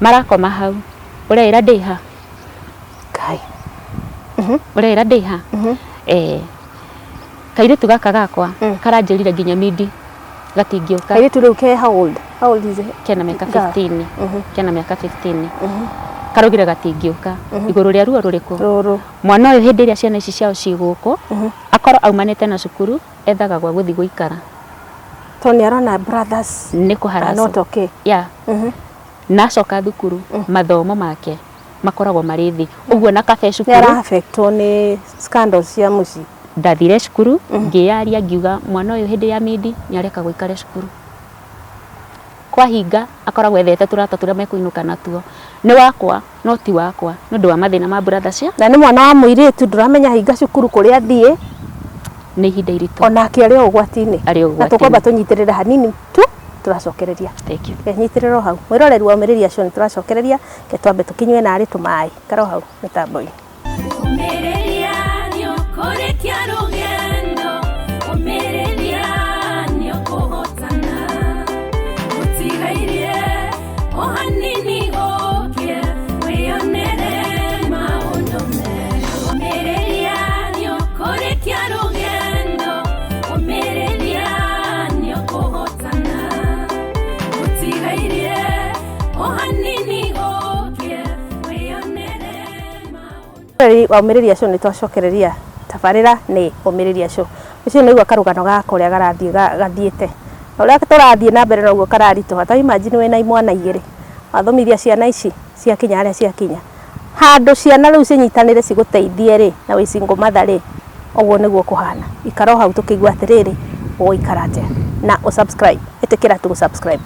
Marakoma hau. Ũreĩra ndĩ ha? Kai. Ũreĩra ndĩ ha? Eh. Kairĩtu gaka gakwa karanjĩrire nginya mindi gatingĩũka. Kairĩtu rĩu ke how old? How old is it? Kena mĩaka 15. Kena mĩaka 15. Karaugire gatingĩũka. Igũrũ rĩa ruo rũrĩkũ? Rũrũ. Mwana ũyũ hĩndĩ ĩrĩa ciana ici ciao ciĩ gũkũ, akorwo aumanĩte na cukuru, ethaga gwa gũthiĩ gũikara. Tondũ nĩ arona brothers Nĩ are kũharasswo. not okay. Yeah. Na acoka thukuru, mathomo make makoragwo marĩ thĩ. Ũguo na kabe Nĩ cukuru. ara affectwo nĩ scandals cia mũciĩ. Ndathire cukuru, ngĩyaria ngiuga mwana ũyũ hĩndĩ ya mindi nĩ areka gũikare cukuru. Kwahinga akoragwo ethete tũrata tũrĩa mekũinũka natuo. Nĩ wakwa no ti wakwa nĩ ũndũ wa mathĩna ma brother cia. Na nĩ mwana wa mũirĩtu ndũramenya hinga cukuru kũrĩa athiĩ. Nĩ ihinda iritũ. Onake arĩ o ũgwati-inĩ. Arĩ o ũgwati-inĩ. Na tũkwamba tũnyitĩrĩre hanini tu tũracokereria. Thank you. Nyitĩrĩra o hau. Mwĩroreri wa Ũmĩrĩria Show nĩ tũracokereria, reke twambe tũkĩnyue narĩ tũmaĩ. Ikara o hau mĩtambo-inĩ. Ũmĩrĩria nĩũkũrĩkia rũgendo, ũmĩrĩria nĩũkũhotana. Gũtigairie o hanini ũke wĩyonere maũndũ merũ. Ũmĩrĩria nĩũkũrĩkia rũgendo, ũmĩrĩria nĩũkũhotana. Gũtigairie o hanini ũke wĩyonere maũndũ. Wa Ũmĩrĩria Show nĩ twacokereria tabarĩra nĩ Ũmĩrĩria Show. Ũcio nĩ igua karũgano gaka ũrĩa karathiĩ gathiĩte. Na ũrĩa tũrathiĩ na mbere noguo kararitũha. Ta imagine wĩna imwana igĩrĩ, wathomithia ciana ici ciakinya harĩa ciakinya. Handũ ciana rĩu cinyitanĩre cigũteithie rĩ, na wĩ single mother rĩ, ũguo nĩguo kũhana. Ikara o hau tũkĩigua atĩrĩrĩ, ũgũikara atĩa. Na ũ subscribe, ĩtĩkĩra tu gũ subscribe.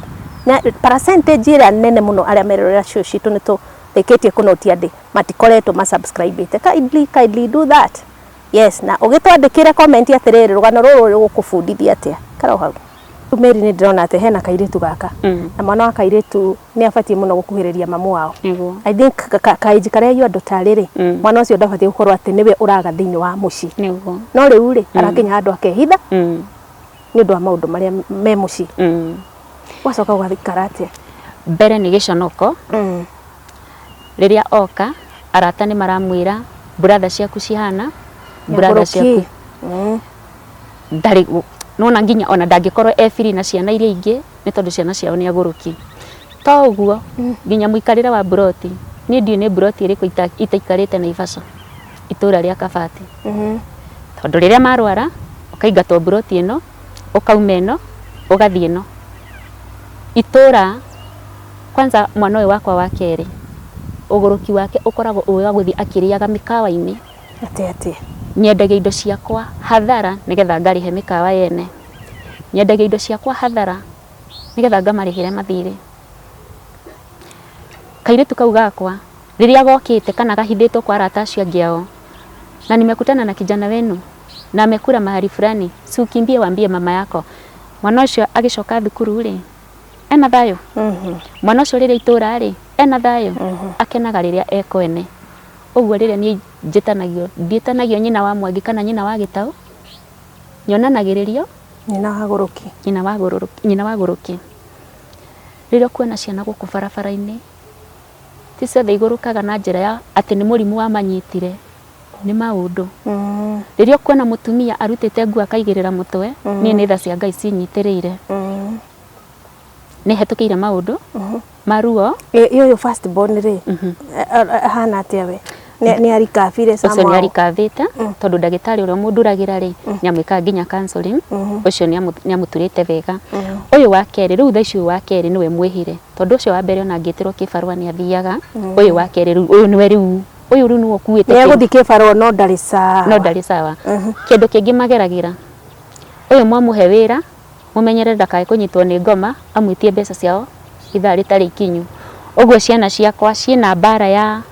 Na percentage ĩrĩa nene mũno arĩa merorera show citũ nĩ tũrĩkĩtie kũnotia andĩ matikoretwo ma subscribe ĩte. Kindly, kindly do that. Yes, na ũgĩtwandĩkĩre comment atĩrĩrĩ, rũgano rũrũ rũgũkũbundithia atĩa. Ikara o hau. Mary nĩ ndĩrona atĩ hena kairĩtu gaka. Na mwana wa kairĩtu nĩ abatiĩ mũno gũkuhĩrĩria mamu wao. I think kaĩnji karĩa your daughter rĩ, mwana ũcio ndabatiĩ gũkorwo atĩ nĩwe ũraga thĩinĩ wa mũciĩ. No rĩu rĩ, arakinya handũ akehitha nĩ ũndũ wa maũndũ marĩa me mũciĩ. Ũgacoka ũgaikara atĩa? Mbere nĩ gĩconoko. Rĩrĩa oka, arata nĩ maramwĩra brother ciaku cihana, brother ciaku. Ndarĩ, nona nginya ona ndangĩkorwo e free na ciana iria ingĩ nĩ tondũ ciana ciao nĩ agũrũki. To ũguo, nginya mũikarĩre wa mburoti, niĩ ndiũĩ nĩ mburoti ĩrĩkũ itaikarĩte Naivasha, itũra rĩa Kabati. Tondũ rĩrĩa marwara, ũkaingatwo mburoti ĩno, ũkauma ĩno, ũgathiĩ ĩno. Itũra, kwanza mwana ũyũ wakwa wa kerĩ, ũgũrũki wake ũkoragwo ũrĩ wa gũthiĩ akĩrĩaga mĩkawa-inĩ. Atĩ atĩ. Nyendagia indo ciakwa hathara nĩgetha ngarĩhe mĩkawa yene. Nyendagia indo ciakwa hathara nĩgetha ngamarĩhĩre mathirĩ. Kairĩtu kau gakwa rĩrĩa gokĩte kana gahithĩtwo kwa arata acio angĩ ao, na nimekutana na kijana wenu na amekula mahali fulani, si ukimbie waambie mama yako. Mwana ũcio agĩcoka thukuru rĩ, ena thayũ? Mwana ũcio rĩrĩa itũra rĩ, ena thayũ? Akenaga rĩrĩa ekwene. Ũguo rĩrĩa niĩ njĩtanagio, ndiĩtanagio nyina wa Mwangi kana nyina wa Gĩtaũ, nyonanagĩrĩrio nyina wa Gũrũki. Nyina wa Gũrũki, nyina wa Gũrũki. Rĩrĩa ũkuona ciana gũkũ barabara-inĩ, ti ciothe igũrũkaga na njĩra ya atĩ nĩ mũrimũ wamanyitire, nĩ maũndũ. Rĩrĩa ũkuona mũtumia arutĩte nguo akaigĩrĩra mũtwe, niĩ nĩ tha cia Ngai cinyitĩrĩire. Nĩ hetũkĩire maũndũ maruo. Ũyũ first born rĩ, ahana atĩa we? Nĩ arikabire Ũcio nĩ arikabĩte tondũ ndagĩtarĩ ũrĩa ũmũnduragĩra rĩ, nĩ amwĩkaga nginya counseling, ũcio nĩ amũturĩte wega. Ũyũ wa kerĩ, rĩu thaa ici ũyũ wa kerĩ nĩwe mwĩhĩre, tondũ ũcio wa mbere ona angĩtĩrwo kĩbarũa nĩ athiaga, ũyũ wa kerĩ rĩu, ũyũ nĩwe rĩu, ũyũ rĩu nĩwe ũkuĩte. Nĩ egũthiĩ kĩbarũa no ndarĩ sawa. No ndarĩ sawa. Kĩndũ kĩngĩ mageragĩra, ũyũ mwamũhe wĩra, mũmenyerere ndakae kũnyitwo nĩ ngoma, amwĩtie mbeca ciao ithaa rĩtarĩ ikinyu. Ũguo ciana ciakwa ciĩna mbara ya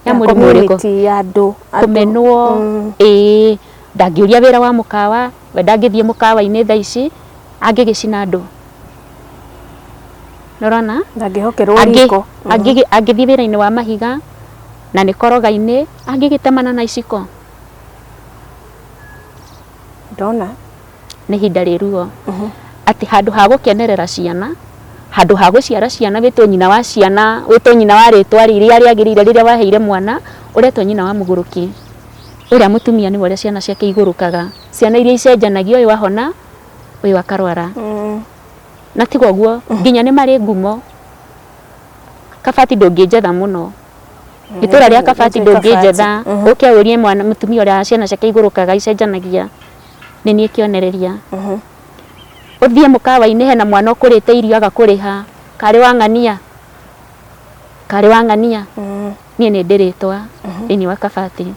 mũrimũ ũrĩkũ? Ya andũ. Kũmenwo, ĩĩ, ndangĩũria wĩra wa mũkawa, we ndangĩthiĩ mũkawa-inĩ thaa ici, angĩgĩcina andũ. Nĩũrona? Ndangĩhokerwo riko. Angĩthiĩ wĩra-inĩ wa mahiga, na nĩ koroga-inĩ, angĩgĩtemana na iciko. Ndona. Nĩ ihinda rĩ ruo. Atĩ handũ ha gũkenerera ciana, handũ ha gũciara ciana wĩtwo nyina wa ciana, wĩtwo nyina wa rĩtwa rĩrĩa rĩagĩrĩire rĩrĩa waheire mwana, ũretwo nyina wa mũgũrũki. Ũrĩa mũtumia nĩwe ũrĩa ciana ciake igũrũkaga. Ciana iria icenjanagia ũyũ ahona, ũyũ akarwara. Na tiga ũguo, nginya nĩ marĩ ngumo. Kabati ndũngĩnjetha mũno. Itũra rĩa Kabati ndũngĩnjetha, ũke ũrie mwana mũtumia ũrĩa ciana ciake igũrũkaga icenjanagia. Nĩ niĩ kĩonereria. Ũthiĩ mũkawa-inĩ hena mwana ũkũrĩte irio agakũrĩha, karĩ wa ng'ania, karĩ wa ng'ania. Niĩ nĩ ndĩ rĩtwa thĩinĩ wa Kabati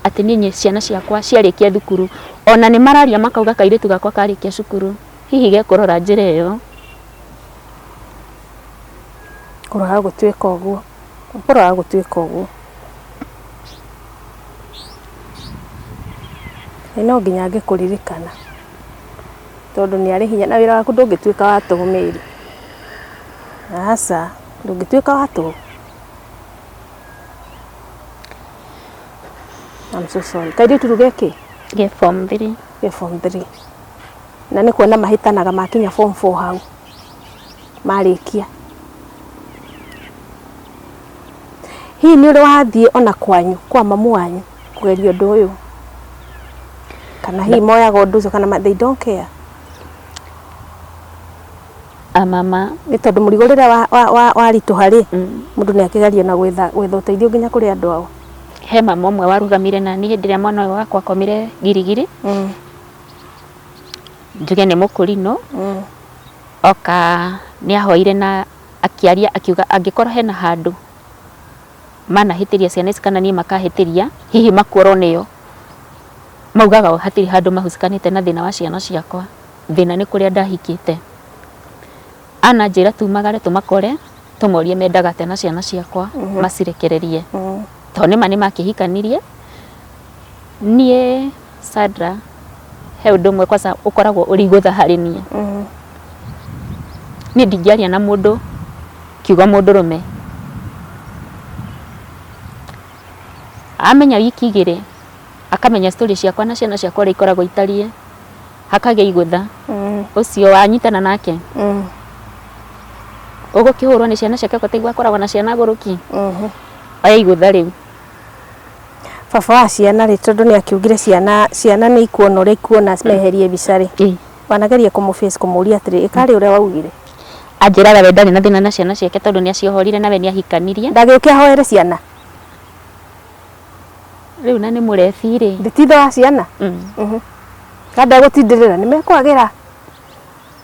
atĩ niĩ ciana ciakwa ciarĩkia thukuru, ona nĩ mararia makauga kairĩtu gakwa karĩkia cukuru, hihi gekũrora njĩra ĩyo. Kũroaga gũtuĩka ũguo. Kũroaga gũtuĩka ũguo. Ĩ no nginya angĩkũririkana tondũ nĩ arĩ hinya na wĩra waku ndũngĩtuĩka wa tũhũ Mary. Aca, ndũngĩtuĩka wa tũhũ. I'm so sorry. Kairĩtu rĩu ge kĩ? Ge form 3. Ge form 3. Na nĩ kuona mahĩtanaga makinya form 4 hau. Marĩkia. Hihi nĩ ũrĩ wathiĩ ona kwanyu kwa mamu wanyu kũgeria ũndũ ũyũ? Kana hihi moyaga ũndũ ũcio kana they don't care? A mama. Nĩ tondũ mũrigo rĩrĩa waritũha rĩ, mũndũ nĩ akĩgeria ona gwetha gwetha ũteithio nginya kũrĩ andũ ao. He mama ũmwe warũgamire nani hĩndĩ ĩrĩa mwana ũyũ wakwa akomire girigiri. Njuge nĩ mũkũrinũ. Oka nĩ ahoire na akĩaria akiuga angĩkorwo hena handũ manahĩtĩria ciana ici kana niĩ makahĩtĩria, hihi makuorwo nĩo, maugaga o hatirĩ handũ mahucikanĩte na thĩna wa ciana ciakwa, thĩna nĩ kũrĩa ndahikĩte. Ananjĩra tumagare tũmakore, tũmorie mendaga atĩa na ciana ciakwa, macirekererie. Tondũ nĩma nĩmakĩhikanirie, niĩ Sandra he ũndũ ũmwe kwanza ũkoragwo ũrĩ igũtha harĩ niĩ. Niĩ ndingĩaria na mũndũ kiugo mũndũrũme. Amenya wiki igĩrĩ, akamenya story ciakwa na ciana ciakwa ũrĩa ikoragwo itariĩ, hakagĩa igũtha. Ũcio wanyitana nake, ũgũkĩhũrwo nĩ ciana ciake okorwo taiguo akoragwo na ciana gũrũki, oya igũtha rĩu. Baba wa ciana rĩ, tondũ nĩ akiugire ciana ciana nĩ ikuona ũrĩa ikuona meherie mbica rĩ, wanageria kũmũ face kũmũria atĩrĩ, ĩkarĩ ũrĩa waugire? Anjĩraga we ndarĩ na thĩna na ciana ciake tondũ nĩ aciohorire na we nĩ ahikanirie. Ndagĩũke ahoere ciana? Rĩu na nĩ mũrebi rĩ. Ti ithe wa ciana? Na ndegũtindĩrĩra nĩ mekwagĩra?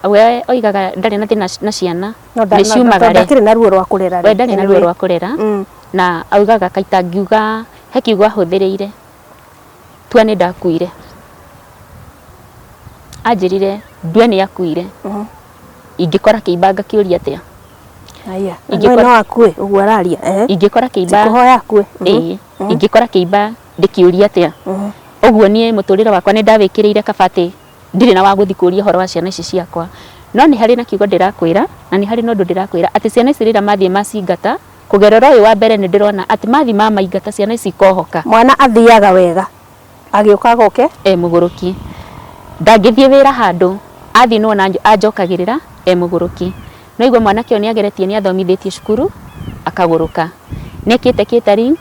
We oigaga ndarĩ na thĩna na ciana No nĩ ciumagare. ndakĩrĩ na ruo rwa kũrera We ndarĩ na ruo rwa kũrera na augaga kaita ngiuga he kiugo ahũthĩrĩire tua nĩ ndakuire. Anjĩrire ndue nĩ akuire ingĩkora kĩimba ngakĩũria atĩa? Aya, no akue ũguo araria. Ingĩkora kĩimba kũhoya akue. Ĩĩ, ingĩkora kĩimba ndĩkĩũria atĩa? Ũguo niĩ mũtũrĩre wakwa nĩ ndawĩkĩrĩire kaba atĩ ndirĩ na wa gũthiĩ kũria ũhoro wa ciana ici ciakwa. No nĩ harĩ na kiugo ndĩrakwĩra, na nĩ harĩ na ũndũ ndĩrakwĩra, atĩ ciana ici rĩrĩa mathiĩ macingata, kũgerera ũyũ wa mbere nĩ ndĩrona atĩ mathiĩ mamaingata ciana ici ikohoka. Mwana athiaga wega, agĩũka agoke? E mũgũrũki. Ndangĩthiĩ wĩra handũ, athiĩ nĩwona anjokagĩrĩra e mũgũrũki. No igua mwanake ũyũ nĩ ageretie nĩ athomithĩtio cukuru, akagũrũka. Nĩ ekĩte catering,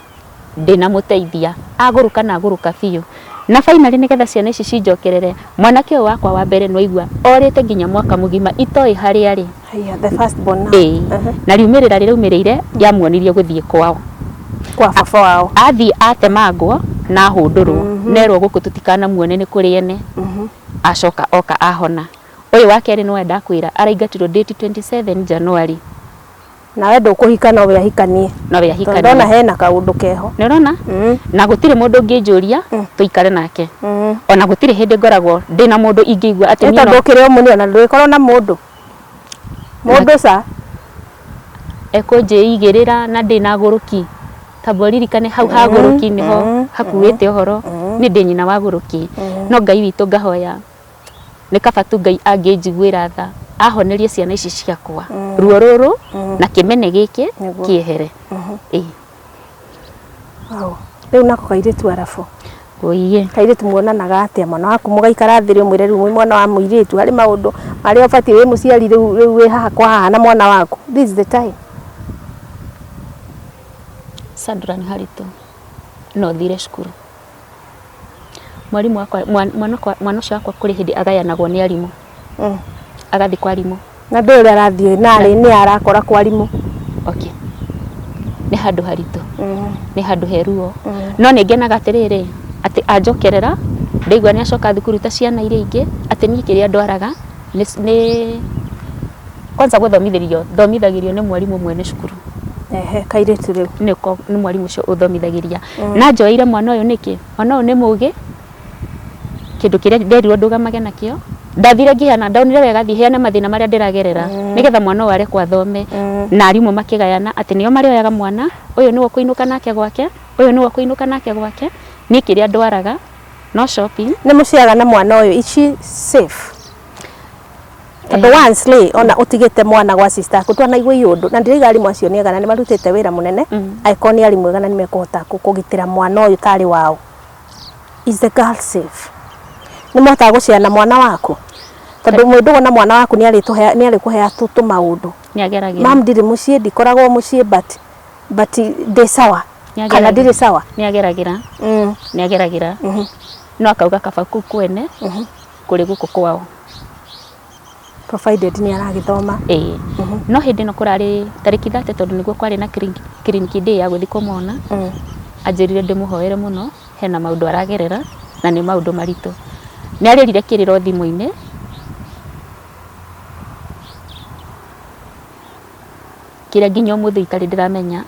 ndĩnamũteithia agũrũka na agũrũka biũ na finally nĩgetha ciana ici cinjokerere mwanake ũyũ wakwa wa mbere nĩwaigua orĩte nginya mwaka mũgima itoĩ harĩa arĩ. Haiya, the first born now. Ĩĩ. Na riumĩrĩra rĩraumĩrĩire yamuonirie gũthiĩ kwao. Kwa baba wao. Athiĩ atemangwo na ahũndũrwo nerwo gũkũ tũtikanamuone nĩ kũrĩ ene. Acoka oka ahona. Ũyũ wa kerĩ nĩwe ndakwĩra araingatirwo date 27 January. Nawe ndũkũhika nowe ahikanie. Nowe Tondũ ahikanie. ndona hena kaũndũ keho. Nĩ ũrona? Na gũtirĩ mũndũ ũngĩnjũria tũikare nake. Ona gũtirĩ hĩndĩ ngoragwo ndĩna mũndũ ingĩigua atĩ Nĩ niĩ no tondũ ũkĩrĩ o mũnini ona ndũgĩkorwo na mũndũ. Mũndũ ca. Ekũnjĩigĩrĩra na ndĩna gũrũki. Tamba ũririkane hau ha gũrũki nĩho hakuĩte ũhoro. Niĩ ndĩ nyina wa gũrũki. No Ngai witũ ngahoya nĩ kaba tu Ngai angĩnjiguĩra tha ahonerie ciana ici ciakwa ruo rũrũ na kĩmene gĩkĩ Nĩguo. kĩehere. Ĩĩ. Wow. Rĩu nako kairĩtu arabu. Ũiye. Kairĩtu muonanaga atĩa mwana waku mũgaikara thĩ rĩu mwĩre rĩu mwĩ mwana wa mũirĩtu harĩ maũndũ marĩa ũbatiĩ wĩ mũciari rĩu rĩu wĩ haha kwa haha na mwana waku. This is the time. Sandra nĩ haritũ no thire cukuru. Mwarimũ wakwa mwana mwana ũcio wakwa kũrĩ hĩndĩ agayanagwo nĩ arimũ. Agathiĩ kwa arimũ. Na ndũĩ ũrĩa arathiĩ narĩ nĩ arakora kwa arimũ. Okay. Nĩ handũ haritũ. Nĩ handũ he ruo. No nĩ ngenaga atĩrĩrĩ, atĩ anjokerera, ndaigua nĩ acoka thukuru ta ciana iria ingĩ, atĩ niĩ kĩrĩa ndwaraga nĩ kwanza gũthomithĩrio, thomithagĩrio nĩ mwarimũ mwene cukuru. Ehe, kairĩtu rĩu. Nĩko nĩ mwarimũ ũcio ũthomithagĩria. Na njoeire mwana ũyũ nĩkĩ? Mwana ũyũ nĩ mũgĩ, kĩndũ kĩrĩa nderirwo ndũgamage nakĩo Ndathire ngĩheana, ndonire wega thiĩ heane mathĩna marĩa ndĩragerera nĩgetha mwana ũyũ arekwo athome. Na arimũ makĩgayana atĩ nĩo marĩoyaga mwana ũyũ, nĩwe ũkũinũka nake gwake, ũyũ nĩwe ũkũinũka nake gwake. Niĩ kĩrĩa ndwaraga no shopping. Nĩ mũciaga na mwana ũyũ, is she safe? Tondũ once rĩ, ona ũtigĩte mwana gwa sister aku, twanaigua iũndũ na ndirauga arimũ acio nĩ ega na nĩ marutĩte wĩra mũnene, angĩkorwo nĩ arimũ ega na nĩ mekũhota kũgitĩra mwana ũyũ tarĩ wao. Is the girl safe? Nĩ mũhotaga gũcea na mwana waku? Tondũ mwĩ ndũgũ na mwana waku nĩ arĩkũheaga tũmaũndũ. Nĩ ageragĩra. Mam, ndirĩ mũciĩ, ndikoragwo mũciĩ, but ndĩ sawa kana ndirĩ sawa. Nĩ ageragĩra. Nĩ ageragĩra. No akauga kaba kũu kwene kũrĩ gũkũ kwao. Provided nĩ aragĩthoma. Ĩĩ. No hĩndĩ ĩno kũrarĩ tarĩki 30, tondũ nĩguo kwarĩ na clinic day ya gũthiĩ kũmona, anjĩrire ndĩmũhoere mũno, hena maũndũ aragerera na nĩ maũndũ maritũ. Nĩ arĩrire kĩrĩro thimũ-inĩ. Kĩrĩa nginya ũmũthĩ itarĩ ndĩramenya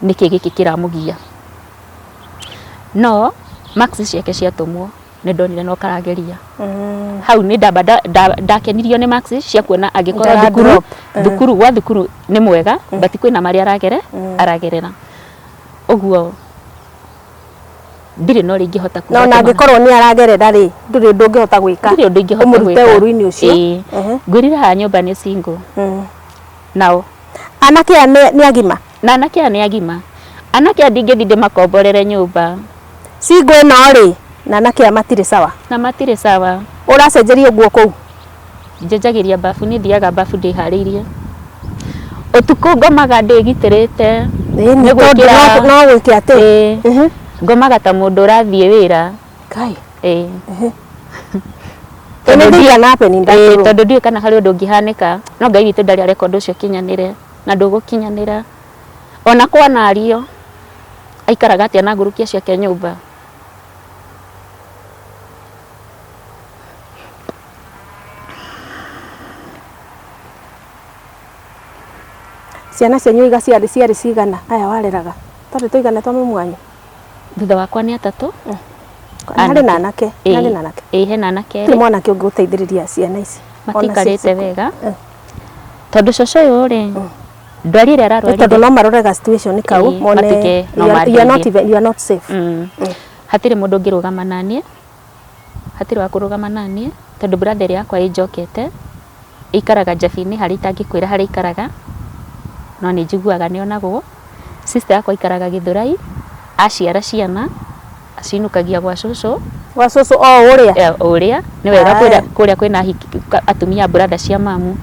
nĩkĩ gĩkĩ kĩramũgia. No marks ciake ciatũmwo nĩ ndonire no karageria. Hau nĩ ndamba ndakenirio nĩ marks cia kuona angĩkorwo Ndara thukuru drop. Thukuru gwa thukuru nĩ mwega, but kwĩna marĩa aragerera. Ũguo ndirĩ na ũrĩa ingĩhota kuga Na ona atĩ mwana- angĩkorwo nĩ aragerera rĩ, ndũrĩ ũndũ ũngĩhota gwĩka. Ndirĩ ũndũ ingĩhota ũmũrute gwĩka. ũru-inĩ ũcio. Ĩĩ. Ngwĩrire haha nyũmba nĩ single. Nao Anake aya nĩ agima? Na anake aya nĩ agima. Anake aya ndingĩthiĩ ndĩmakomborere nyũmba. Single ĩno rĩ, na anake aya matirĩ sawa. Na matirĩ sawa. Ũracenjerio nguo kũu? Njenjagĩria babu, niĩ thiaga babu ndĩharĩirie. Ũtukũ ngomaga ndĩgitĩrĩte. Ĩĩ, Nĩ nĩ tondũ no gwĩke atĩ. Ĩĩ. Ngomaga ta mũndũ ũrathiĩ wĩra. Kai. Ĩĩ. Anything can happen in that room. Tondũ ndiũĩ kana harĩ ũndũ ũngĩhanĩka, no Ngai witũ ndarĩ areka ũndũ ũcio ũkinyanĩre, na ndũgũkinyanĩra. Ona kwanario, aikaraga atĩa na nguruki ciake nyũmba? Ciana cianyu iga ciarĩ cigana aya wareraga? Twarĩ tũigana twa mamu wanyu? Thutha wakwa nĩ atatũ. Harĩ na anake? Harĩ na anake? Ĩĩ, hena anake Gũtirĩ erĩ. Mwanake ũngĩgũteithĩrĩria ciana ici? Ona Matikarĩte wega. Tondũ cũcũ ũyũ rĩ, ndwari ĩrĩa Nĩ ararwarire tondũ no marore ga situation kau mone matuĩke no you are not mandeithie. even, you are not safe. Hatirĩ mũndũ ũngĩrũgama naniĩ, hatirĩ wa kũrũgama naniĩ, tondũ brother ĩrĩa yakwa ĩnjokete ĩikaraga Njabi-inĩ harĩa itangĩkwĩra harĩa ikaraga, no nĩ njiguaga nĩ onagwo. Sister yakwa aikaraga Gĩthũrai, aciara ciana acinũkagia gwa cũcũ. Gwa cũcũ o ũrĩa? Eh, ũrĩa nĩ wega kũrĩa kwĩna atumia brother cia mamu,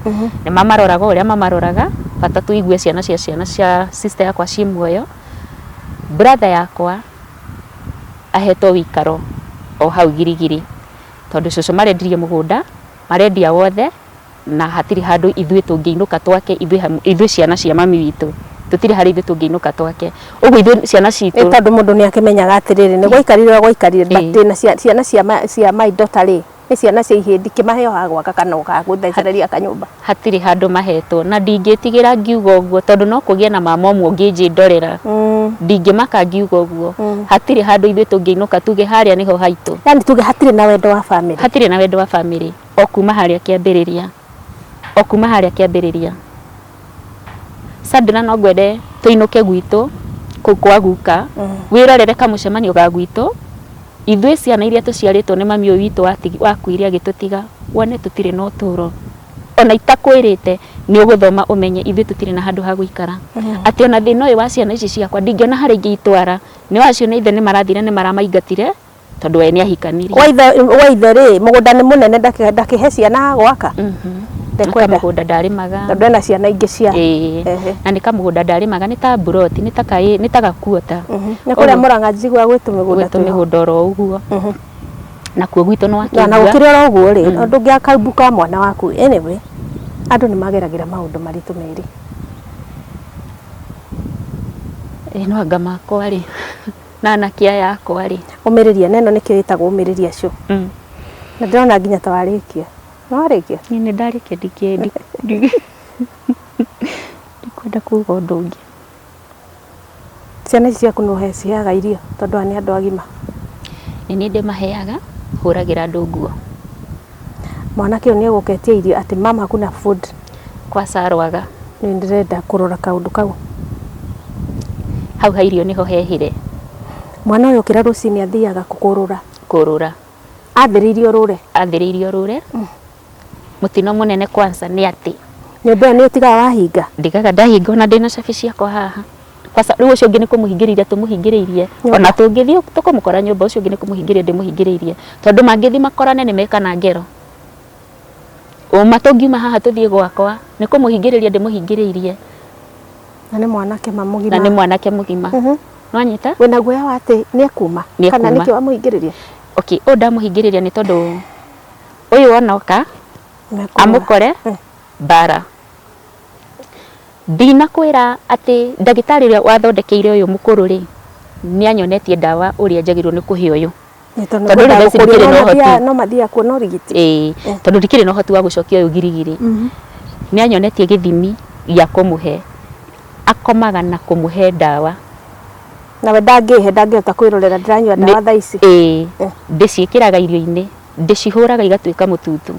nĩ mamaroraga ũrĩa mamaroraga, bata tũigue ciana cia sister yakwa ciĩ muoyo. Brother yakwa ahetwo wĩikaro o hau Girigiri, tondũ cũcũ marendirie mũgũnda, marendia wothe, na hatirĩ handũ ithuĩ tũngĩinũka twake, ithuĩ ciana cia mami witũ tũtirĩ harĩa ithuĩ tũngĩinũka twake. Ũguo ithuĩ ciana Nĩ citũ tondũ mũndũ nĩ akĩmenyaga atĩrĩrĩ, nĩ gwaikarire ũrĩa gwaikarire, but ndĩna ciana cia my daughter rĩ, nĩ ciana cia ihĩĩ, ndikĩmahe o ha gwaka kana o ha gũthecereria kanyũmba. Hatirĩ handũ mahetwo, na ndingĩtigĩra ngiuga ũguo, tondũ no kũgĩe na mama ũmwe ũngĩnjĩndorera. Ndingĩmaka ngiuga ũguo. Hatirĩ handũ ithuĩ tũngĩinũka tuge harĩa nĩho haitũ. Yani tuge hatirĩ na wendo wa family. Hatirĩ na wendo wa family o kuma harĩa kĩambĩrĩria, o kuma harĩa kĩambĩrĩria. Sandra, no ngwende tũinũke gwitũ kũu kwa guka, wĩrorere kamũcemanio ga gwitũ, ithuĩ ciana iria tũciarĩtwo nĩ mami ũyũ witũ wakuire agĩtũtiga, wone tũtirĩ na ũtũro. Ona itakwĩrĩte nĩ ũgũthoma ũmenye ithuĩ tũtirĩ na handũ ha gũikara, atĩ ona thĩna ũyũ wa ciana ici ciakwa ndingĩona harĩa ingĩitwara. Nĩ wacio nĩ ithe nĩ marathire, nĩ maramaingatire tondũ we nĩ ahikanirie. Wa ithe rĩ, mũgũnda nĩ mũnene, ndakĩhe ciana ha gwaka? Ndekwenda. Kamũgũnda ndarĩmaga. Tondũ ena ciana ingĩ cia Na nĩ kamũgũnda ndarĩmaga, nĩ ta mburoti, nĩ ta gakuota. Nĩ kũrĩa Mũrang'a njiguaga gwĩ tũmĩgũnda Gwĩ twĩho. Tũmĩgũnda oro ũguo. Nakuo gwitũ nĩ Na wakĩigua. Gũkĩrĩ oro ũguo rĩ, ndũngĩaka mbu ka mwana waku. Anyway, andũ nĩ mageragĩra maũndũ maritũ merĩ. Ĩ no anga makwa rĩ, na anake aya akwa rĩ. Ũmĩrĩria, na ĩno nĩkĩo ĩtagwo ũmĩrĩria show. Na ndĩrona nginya ta warĩkia. Nĩ warĩkia? Niĩ nĩ ndarĩkia, ndikwenda kuga ũndũ ũngĩ. Ciana ici ciaku nĩ ciheaga irio, tondũ aya nĩ andũ agima? Nĩ niĩ ndĩmaheaga, hũragĩra andũ nguo. Mwanake ũyũ nĩ egũketia irio atĩ mama hakuna food. Kwaca arwaga. Nĩ ndĩrenda kũrora kaũndũ kau. Hau ha irio nĩho hehĩre. Mwana ũyũ okĩra rũcinĩ athiaga kũrũra. Kũrũra. Athĩrĩirio rũre. Athĩrĩirio rũre. Mũtino mũnene kwanza nĩ atĩ. Nyũmba ĩyo nĩ ũtigaga wahinga? Ndigaga ndahinga ona ndĩna cabi ciakwa haha. Kwanza rĩu ũcio ũngĩ nĩ kũmũhingĩrĩria tũmũhingĩrĩirie. Ona tũngĩthiĩ tũkũmũkora nyũmba ũcio ũngĩ nĩ kũmũhingĩrĩria ndĩmũhingĩrĩirie. Tondũ mangĩthiĩ makorane nĩ mekana ngero. Ũma tũngiuma haha tũthiĩ gwakwa nĩ kũmũhingĩrĩria ndĩmũhingĩrĩirie. Na nĩ mwanake ma mũgima. Na nĩ mwanake mũgima. Nĩwanyita? Wĩna guoya wa atĩ nĩ ekuma? Kana nĩkĩ wamũhingĩrĩria? Okay, ũyũ ndamũhingĩrĩria nĩ tondũ ũyũ onoka amũkore mbara. Ndinakwĩra atĩ ndagĩtarĩ ũrĩa wathondekeire ũyũ mũkũrũ rĩ, nĩ anyonetie ndawa ũrĩa njagĩrĩirwo nĩ kũhe ũyũ. Tondũ rĩu thaa ici ndikĩrĩ na ũhoti. No mathiaga kuona ũrigiti. Ĩĩ, tondũ ndikĩrĩ na ũhoti wa gũcokia ũyũ girigiri. Nĩ anyonetie gĩthimi gĩa kũmũhe. Akomaga na kũmũhe ndawa. Nawe ndangĩhe, ndangĩhota kwĩrorera ndĩranyua ndawa thaa ici. Ĩĩ, ndĩciĩkĩraga irio-inĩ, ndĩcihũraga igatuĩka mũtutu.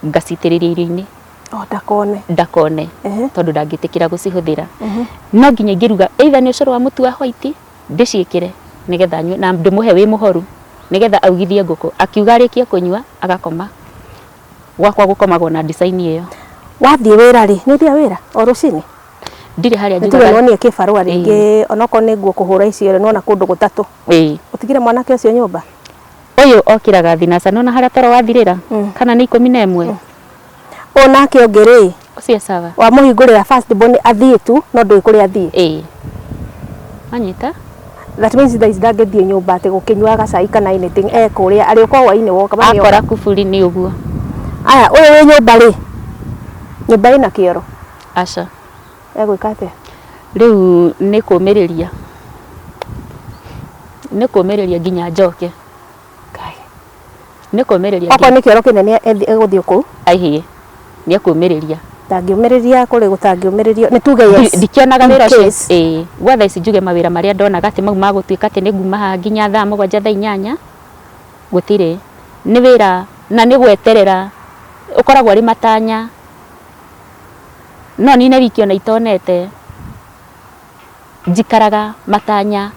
Ngacitĩrĩria irio-inĩ. Oh, ndakone. Ndakone, tondũ ndangĩtĩkĩra gũcihũthĩra. No nginya ingĩruga either nĩ ũcũrũ wa mũtu wa white, ndĩciĩkĩre nĩgetha anyue na ndĩmũhe wĩ mũhoru nĩgetha augithie ngũkũ. Akiuga arĩkie kũnyua agakoma. Gwakwa gũkomagwo na design ĩyo. Wathiĩ wĩra rĩ, nĩ ũthiaga wĩra o rũcinĩ? Ndirĩ harĩa Nĩ tuge njugaga. nĩwonire kĩbarũa rĩngĩ onokorwo nĩ nguo kũhũra icio rĩ, nĩwona kũndũ gũtatũ. Ĩĩ. Ũtigire mwanake ũcio nyũmba? Ũyũ okĩraga thinaca, nĩwona harĩa toro wathirĩra? Kana nĩ 11? Ũyũ nake ũngĩ rĩ, Ũcio e sawa. Wamũhingũrĩra first born athiĩ tu no ndũĩ kũrĩa athiĩ. Ĩĩ. Wanyita? That means thaa ici ndangĩthiĩ nyũmba atĩ gũkĩnyua gacai kana anything e kũrĩa arĩũka hwainĩ woka magĩoka. Akora kuburi nĩ ũguo. Aya ũyũ wĩ nyũmba rĩ, nyũmba ĩna kĩoro? Aca. Egwĩka atĩa? Rĩu nĩ kũmĩrĩria. Nĩ kũmĩrĩria nginya njoke. Ngai. Nĩ kũmĩrĩria. Okorwo nĩ kĩoro kĩnene egũthiĩ kũu? Aihĩ, nĩ ekũmĩrĩria. Ndangĩũmĩrĩria kũrĩ gũtangĩũmĩrĩrio, nĩ tuge yes. Ndikĩonaga wĩra ũcio. Ĩĩ, gwa thaa ici njuge mawĩra marĩa ndonaga atĩ mau ma gũtuĩka atĩ nĩ nguma haha nginya thaa mũgwanja thaa inyanya, gũtirĩ. Nĩ wĩra na nĩ gweterera, ũkoragwo arĩ matanya. No nine wiki ona itonete, njikaraga matanya.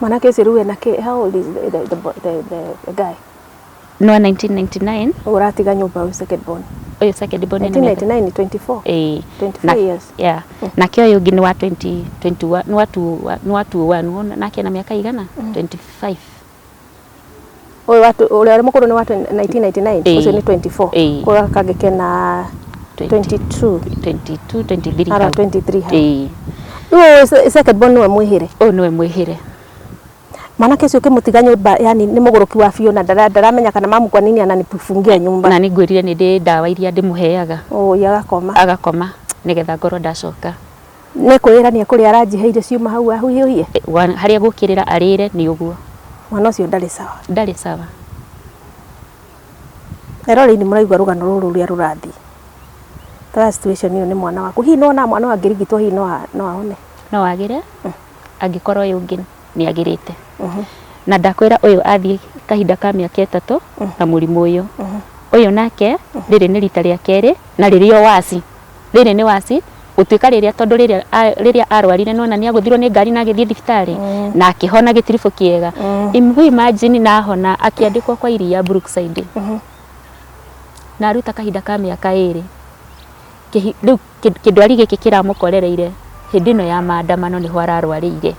Mwanake ũcio rĩu ena kĩ, how old is the guy? Nĩ wa 1999. Ũyũ ũratiga nyũmba ũyũ second born. Ũyũ second born ena mĩaka 1999 nĩ 24. Ĩĩ. 24 years. Yeah. Nake ũyũ ũngĩ nĩ wa 2021, nĩ wa two, nĩ wa 21, nake ena mĩaka igana? 25. Ũyũ wa ũrĩa ũrĩ mũkũrũ nĩ wa 1999, Ĩĩ. ũcio nĩ 24. Ĩĩ. Koguo gaka kangĩ kena 22. 22, 23 Ara hau. 23 hau. Ĩĩ. Rĩu ũyũ second born nĩwe mwĩhĩre. Ũyũ nĩwe mwĩhĩre. Mwanake ũcio ũkĩmũtiga nyũmba, yani nĩ mũgũrũki wa biũ na ndaramenya kana mamu kwa nini ananifungia nyumba. Na nĩ ngwĩrire nĩ ndĩ ndawa iria ndĩmũheaga. Ũi agakoma. Agakoma nĩgetha ngorwo ndacoka. Nĩ kwĩra nĩ ekũrĩa aranjiheire ciuma hau ahuhiũhie? Harĩa egũkĩrĩra arĩre nĩ ũguo. Mwana ũcio ndarĩ sawa. Ndarĩ sawa. Eroreri mũraigua rũgano rũrũ ũrĩa rũrathiĩ. Ta situation ĩyo nĩ mwana waku. Hihi nĩwona mwana ũyũ angĩrigitwo hihi no ahone? No agĩre angĩkorwo ũyũ ũngĩ nĩ agĩrĩte. Na ndakwĩra ũyũ athiĩ kahinda ka mĩaka 3 na mũrimũ ũyũ. Ũyũ nake rĩrĩ nĩ rita rĩa kerĩ na rĩrĩ o waci. Rĩrĩ nĩ waci gũtuĩka rĩrĩa tondũ rĩrĩa arwarire nĩwona nĩ agũthirwo nĩ ngari na agĩthiĩ thibitarĩ na akĩhona gĩtiribũ kĩega. Imagine na ahona akĩandĩkwo kwa iria Brookside. Na aruta kahinda ka mĩaka 2. Rĩu kĩndwari gĩkĩ kĩramũkorereire hĩndĩ ĩno ya maandamano nĩho ararwarĩire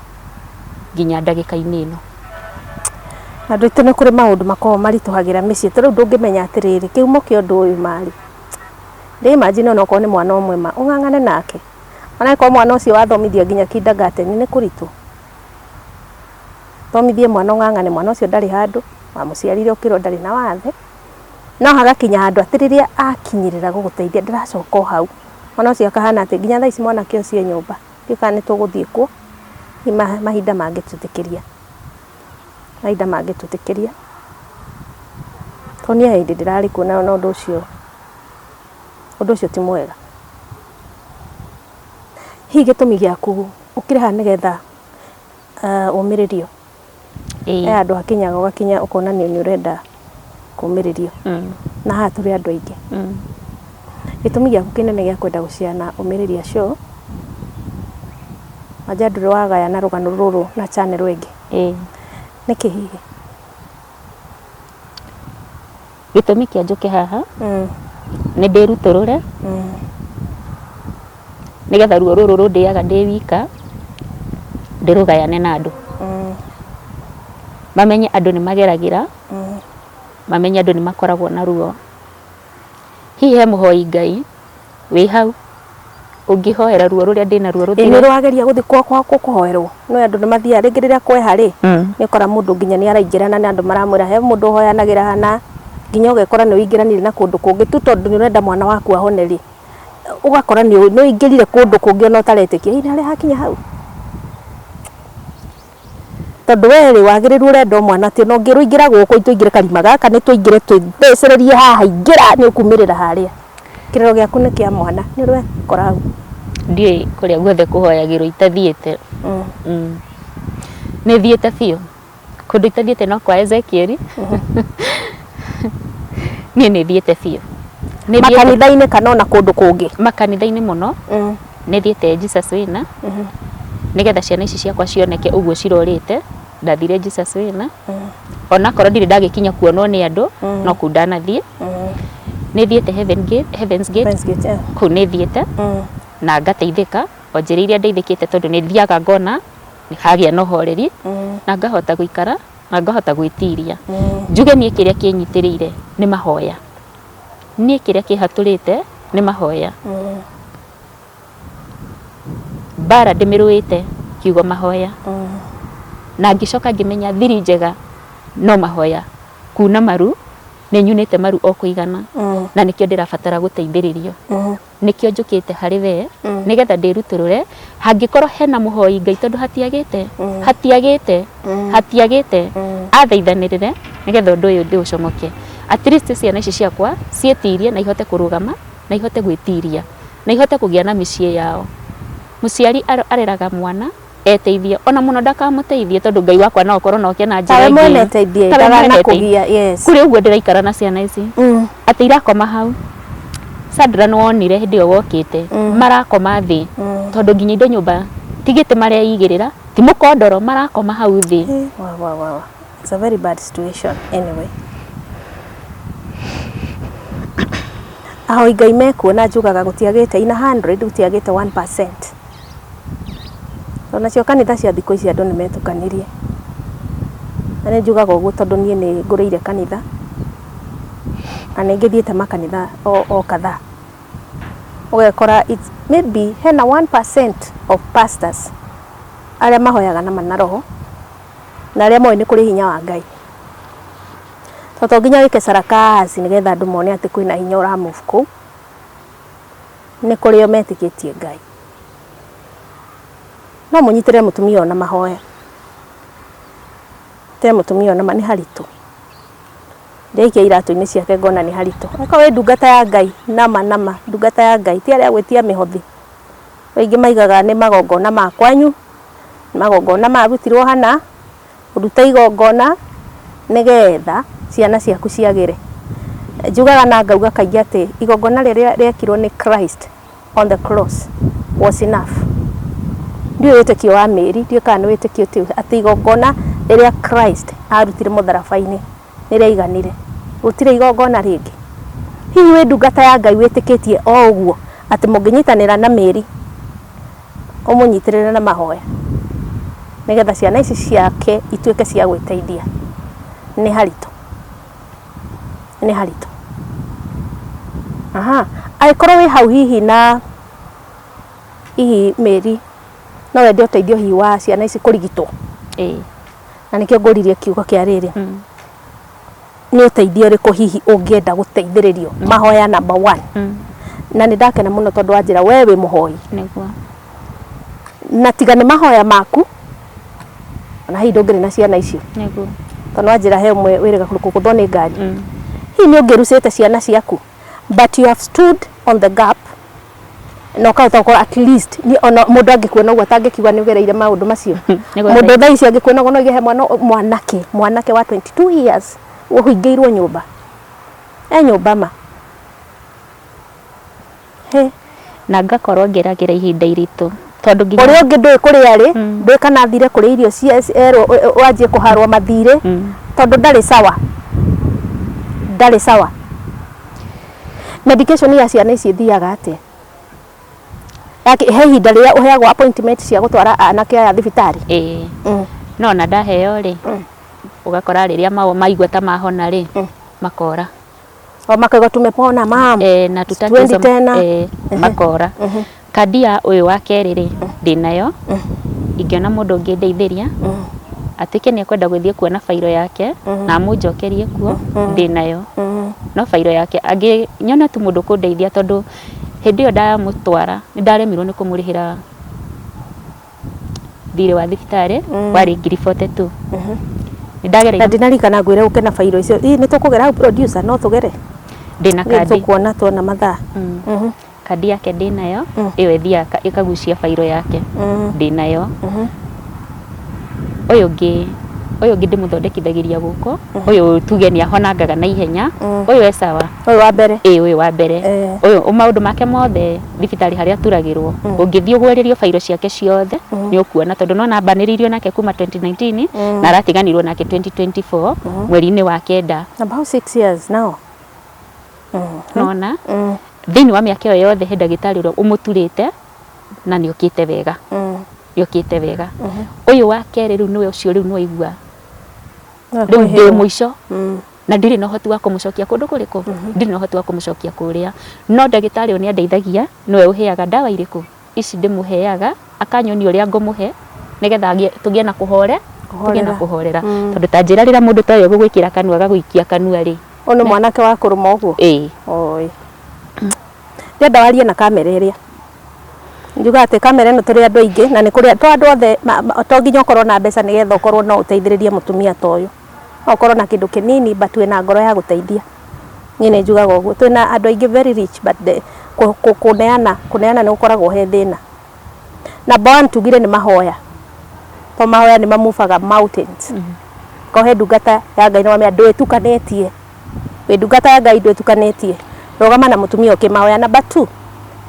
nginya ndagĩka-inĩ ĩno. Andũ aitũ nĩ kũrĩ maũndũ makoragwo maritũhagĩra mĩciĩ ta rĩu ndũngĩmenya atĩrĩrĩ kĩhumo kĩa ũndũ ũyũ marĩ. Ndĩ imagine onokorwo nĩ mwana ũmwe ma ũng'ang'ane nake. Ona angĩkorwo mwana ũcio wathomithia nginya kindergarten nĩ kũritũ. Thomithie mwana ũng'ang'ane mwana ũcio ndarĩ handũ, wamũciarire ũkĩrwo ndarĩ na wathe. No hagakinya handũ atĩ rĩrĩa akinyĩrĩra gũgũteithia ndĩracoka o hau. Mwana ũcio akahana atĩ nginya thaa ici mwanake ũcio e nyũmba. Ndiũĩ kana nĩ tũgũthiĩ kuo, mahinda mangĩtwĩtĩkĩria. Mahinda mangĩtwĩtĩkĩria. Tondũ niĩ he hĩndĩ ndĩrarĩ kuo na ũndũ ũcio ti mwega. Hihi gĩtũmi gĩaku ũkĩrĩ haha nĩgetha ũmĩrĩrio? He handũ hakinyaga ũgakinya ũkona nĩ ũrenda kũmĩrĩrio. Na haha tũrĩ andũ aingĩ. Gĩtũmi gĩaku kĩnene gĩa kwenda gũciana Ũmĩrĩria Show, wanja ndũrĩ wagayana rũgano rũrũ na channel ĩngĩ. Nĩkĩ hihi? Gĩtũmi kĩa njũke haha nĩ ndĩrutũrũre nĩgetha ruo rũrũ rũndĩaga ndĩ wika ndĩrũgayane na andũ. Mamenye andũ nĩ mageragĩra, mamenye andũ nĩ makoragwo na ruo. Hihi he mũhoi Ngai wĩ hau ũngĩhoera ruo rũrĩa ndĩ naruo Ĩ rũthire? nĩ ũrageria gũthiĩ kũhoerwo? Nĩ andũ nĩ mathiaga rĩngĩ rĩrĩa kweha rĩ, nĩ ũkora mũndũ nginya nĩ araingĩrana na andũ maramwĩra he mũndũ ũhoyanagĩra hana, nginya ũgekora nĩ ũingĩranire na kũndũ kũngĩ tu tondũ nĩ ũrenda mwana waku ahone rĩ, ũgakora nĩ ũingĩrire kũndũ kũngĩ ona ũtaretĩkia. Hihi nĩ harĩ hakinya hau? Tondũ we rĩ wagĩrĩru ũrenda o mwana atĩ ona ũngĩrwo ingĩra gũkũ tũingĩre karima gaka nĩ tũingĩre twĩthecererie haha ingĩra nĩ ũkumĩrĩra harĩa. Kĩrĩro gĩaku nĩ kĩa mwana nĩ ũrĩ wekora hau? Ndiũĩ kũrĩa guothe kũhoyagĩrwo itathiĩte. Nĩ thiĩte biũ. Kũndũ itathiĩte no kwa Ezekiel. Niĩ nĩ thiĩte biũ. Makanitha-inĩ kana ona kũndũ kũngĩ? Makanitha-inĩ mũno. Nĩ thiĩte Jesus Winner. Nĩgetha ciana ici ciakwa cioneke ũguo cirorĩte, ndathire Jesus Winner. Onakorwo ndirĩ ndagĩkinya kuonwo nĩ andũ, no kũu ndanathiĩ. Nĩ thiĩte Heaven Gate, Heaven's Gate, kũu nĩ thiĩte na ngateithĩka o njĩra iria ndeithĩkĩte tondũ nĩ thiaga ngona hagĩa na ũhoreri na ngahota gũikara na ngahota gwĩtiria. Njuge niĩ kĩrĩa kĩnyitĩrĩire nĩ mahoya. Niĩ kĩrĩa kĩhatũrĩte nĩ mahoya. Mbara ndĩmĩrũĩte kiugo mahoya. Na ngĩcoka ngĩmenya thiri njega no mahoya. Kuna maru nĩ nyunĩte maru o kũigana na nĩkĩo ndĩrabatara gũteithĩrĩrio. Nĩkĩo njũkĩte harĩ we nĩgetha ndĩrutũrũre hangĩkorwo hena mũhoi Ngai tondũ hatiagĩte hatiagĩte hatiagĩte athaithanĩrĩre nĩgetha ũndũ ũyũ ndĩũcomoke. At least ciana ici ciakwa ciĩtirie na ihote kũrũgama na ihote gwĩtiria na ihote kũgĩa na mĩciĩ yao. Mũciari areraga mwana eteithie ona mũno ndakamũteithie tondũ Ngai wakwa no akorwo no oke na njĩra Tawe ĩngĩ. mwene teithie, Tawe mwene ndaganakũgia, teithie. yes. Kũrĩ ũguo ndĩraikara na ciana ici atĩ irakoma hau Sandra nĩ wonire hĩndĩ ĩyo wokĩte marakoma thĩ tondũ nginya indo nyũmba ti gĩtĩ mareigĩrĩra ti mũkondoro marakoma hau thĩ. Eh, wa, wa, wa, wa. It's a very bad situation anyway. Ahoi Ngai mekuo na njugaga gũtiagĩte in a 100 gũtiagĩte 1%. Onacio kanitha cia thikũ ici andũ nĩ metukanirie. Na nĩ njugaga ũguo tondũ niĩ nĩ ngũrĩire kanitha, na nĩ ngĩthiĩte makanitha o kadhaa. Ũgekora it's maybe hena 1% of pastors arĩa mahoyaga na ma na roho, na arĩa moĩ nĩ kũrĩ hinya wa Ngai. To to nginya wĩke sarakasi nĩgetha andũ mone atĩ kwĩna hinya ũra move kũu. Nĩ kũrĩ o metĩkĩtie Ngai. No mũnyitĩrĩre mũtumia ũyũ na mahoya. Nyitĩrĩre mũtumia ũyũ na nĩ haritũ. Ndaikia iratũ-inĩ ciake ngona nĩ haritũ. Angĩkorwo wĩ ndungata ya Ngai nama nama, ndungata ya Ngai, ti arĩa a gwĩtia mĩhothi. Aingĩ maigaga nĩ magongona ma kwanyu, nĩ magongona marutirwo hana, Ũrute igongona nĩgetha ciana ciaku ciagĩre. Njugaga na ngauga kaingĩ atĩ igongona rĩrĩa rĩekirwo nĩ Christ on the cross was enough. Ndiũĩ wĩtĩkio wa Mary, ndiũĩ kana nĩ wĩtĩkio ti atĩ igongona rĩrĩa Christ arutire mũtharaba-inĩ nĩ rĩaiganire. Gũtirĩ igongona rĩngĩ. Hihi wĩ ndungata ya Ngai wĩtĩkĩtie o ũguo atĩ mũngĩnyitanĩra na Mary ũmũnyitĩrĩre na mahoya nĩgetha ciana ici ciake ituĩke cia gwĩteithia. Nĩ haritũ, nĩ haritũ. Aha, angĩkorwo wĩ hau hihi na hihi Mary no wende ũteithio hihi wa ciana ici kũrigitwo, Ĩĩ. na nĩkĩo ngũririe kiugo kĩa rĩrĩ. Nĩ ũteithio ũrĩkũ hihi ũngĩenda gũteithĩrĩrio? Mahoya number one. Na nĩ ndakena mũno tondũ wanjĩra we wĩ mũhoi. Nĩguo. Na tiga nĩ mahoya maku, ona hihi ndũngĩrĩ na ciana icio. Nĩguo. Tondũ wanjĩra he ũmwe wĩrĩga kũgũthwo nĩ ngari. Hihi nĩ ũngĩrucĩte ciana ciaku? But you have stood on the gap. Na ũkahota gũkorwo at least ni ona mũndũ angĩkuona ũguo atangĩkiuga nĩ ũgereire maũndũ macio. Nĩguo. Mũndũ thaa ici angĩkuona ũguo no oige he mwana mwanake wa 22 years ũhingĩirwo nyũmba e nyũmba ma he. Na ngakorwo ngĩragĩra ihinda iritũ tondũ nginya Ũrĩa ũngĩ ndũĩ kũrĩa arĩ, ndũĩ kana athire kũrĩa irio erwo wanjie kũharwo mathirĩ, tondũ ndarĩ sawa, ndarĩ sawa. Medication ya ciana ici ĩthiaga atĩa? Yake he ihinda rĩrĩa ũheagwo appointment cia gũtwara anake aya thibitarĩ? Ĩĩ. No ona ndaheo rĩ, ũgakora rĩrĩa maigua ta mahona rĩ, makora. O makauga tumepona mam. Eh, na tutaki Twendi tena. Eh, makora. Kandi ya ũyũ wa kerĩ rĩ, ndĩnayo. Ingĩona mũndũ ũngĩndeithĩria, atuĩke nĩ ekwenda gũthiĩ kuona bairo yake, na amũnjokerie kuo, ndĩnayo. No bairo yake, angĩnyona tu mũndũ ũkũndeithia tondũ hĩndĩ ĩyo ndamũtwara, nĩ ndaremirwo nĩ kũmũrĩhĩra thirĩ wa thibitarĩ, warĩ 42,000. Nĩ ndagereire. Na ndinarikana ngwĩre ũke na bairo icio. Ii nĩ tũkũgera hau producer, no tũgere? Ndĩna kandi. Tũkuona tuona mathaa. Kandi yake ndĩnayo, ĩyo ĩthiaga ĩkagucia bairo yake, ndĩnayo. Ũyũ ũngĩ ndĩmũthondekithagĩria gũkũ, ũyũ tuge nĩ ahonangaga na ihenya, ũyũ e sawa. Ũyũ wa mbere. Ĩĩ, ũyũ wa mbere. Ũyũ maũndũ make mothe thibitarĩ harĩa aturagĩrwo, ũngĩthiĩ ũgũrĩrio bairo ciake ciothe nĩ ũkuona, tondũ nona ambanĩrĩirio nake kuma 2019 na aratiganirwo nake 2024 mweri-inĩ wa 9. About 6 years now. Nona thĩinĩ wa mĩaka ĩyo yothe he ndagĩtarĩ ũrĩa ũmũturĩte na nĩ okĩte wega, nĩ okĩte wega. Ũyũ wa kerĩ rĩu nĩwe ũcio rĩu nĩwaigua rĩu ndĩ mũico na ndirĩ na ũhoti wa kũmũcokia kũndũ kũrĩkũ, ndirĩ na ũhoti wa kũmũcokia kũrĩa, no ndagĩtarĩ ũyũ nĩ andeithagia, nĩwe ũheaga ndawa irĩkũ ici ndĩmũheaga, akanyonia ũrĩa ngũmũhe nĩgetha tũgĩe na kũhore tũgĩe na kũhorera, tondũ ta njĩra rĩrĩa mũndũ ta ũyũ egũgwĩkĩra kanua agagũikia kanua rĩ. Ũyũ nĩ mwanake wa kũrũma ũguo? Ĩĩ. Oi. Ndĩrenda warie na kamera ĩrĩa. Njugaga atĩ kamera ĩno tũrĩ andũ aingĩ na nĩ kũrĩ to andũ othe, to nginya ũkorwo na mbeca nĩgetha ũkorwo no ũteithĩrĩrie mũtumia ta ũyũ. No ũkorwo na kĩndũ kĩnini but wĩna ngoro ya gũteithia. Niĩ nĩ njugaga ũguo. Twĩna andũ aingĩ very rich but kũneana kũneana nĩ gũkoragwo he thĩna. Number one tugire nĩ mahoya. To mahoya nĩ mamubaga mountains. Ko he ndungata ya Ngai nĩ wamenya ndwĩtukanĩtie. Wĩ ndungata ya Ngai ndwĩtukanĩtie. Rũgama na mũtumia ũkĩmahoya. Number two,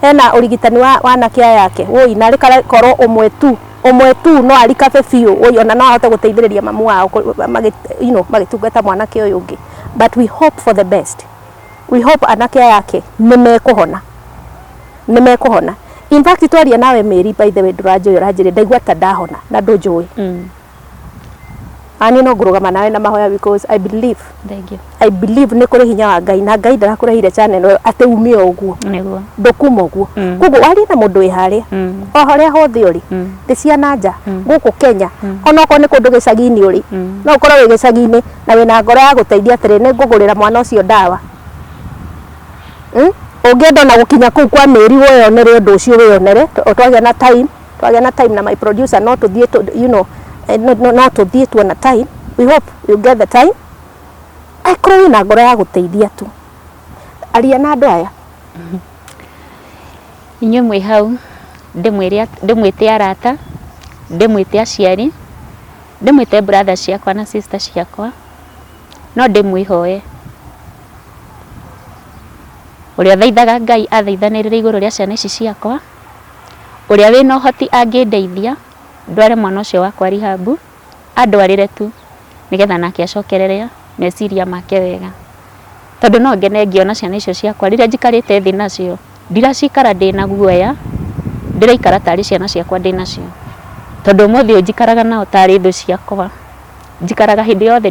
hena ũrigitani wa anake aya ake. Woi, narĩ korwo ũmwe tu, ũmwe tu no arikabe biũ. Woi, ona no ahote gũteithĩrĩria mamu wao magĩtungata mwanake ũyũ ũngĩ. But we hope for the best. We hope anake aya ake nĩ mekũhona. Nĩ mekũhona. In fact twaria nawe Mary, by the way, ndũranjũĩ, ũranjĩrire ndaigua ta ndahona na ndũnjũĩ. Ani no ngũrũgama nawe na mahoya because I believe. Thank you. I believe nĩ kũrĩ hinya wa Ngai na Ngai ndarakũrehire channel ĩyo atĩ ume o ũguo. Nĩguo. Ndũkuma ũguo. Koguo warie na mũndũ wĩ harĩa. O harĩa hothe ũrĩ. Thĩ cia na nja, gũkũ Kenya, ona okorwo nĩ kũndũ gĩcagi-inĩ ũrĩ. No ũkorwo wĩ gĩcagi-inĩ na wĩna ngoro ya gũteithia atĩrĩ, nĩ ngũgũrĩra mwana ũcio ndawa. Ũngĩenda ona gũkinya kũu kwa Mary wĩyonere ũndũ ũcio wĩyonere, twagĩa na time, twagĩa na time na my producer no tũthiĩ no tũthiĩ tuona time. We hope you get the time. Angĩkorwo wĩna ngoro ya gũteithia tu, aria na andũ aya. Inyuĩ mwĩ hau, ndĩmwĩte arata, ndĩmwĩte aciari, ndĩmwĩte brother ciakwa na sister ciakwa, no ndĩmwĩhoe ũrĩa ũthaithaga Ngai athaithanĩrĩre igũrũ rĩa ciana ici ciakwa, ũrĩa wĩna ũhoti angĩndeithia ndware mwana ũcio wakwa rehab, andwarĩre tu nĩgetha nake acokerere meciria make wega. Tondũ no ngene ngĩona ciana icio ciakwa rĩrĩa njikarĩte thĩ nacio, ndiracikara ndĩna guoya, ndĩraikara tarĩ ciana ciakwa ndĩnacio. Tondũ ũmũthĩ ũyũ njikaraga nao tarĩ thũ ciakwa. Njikaraga hĩndĩ yothe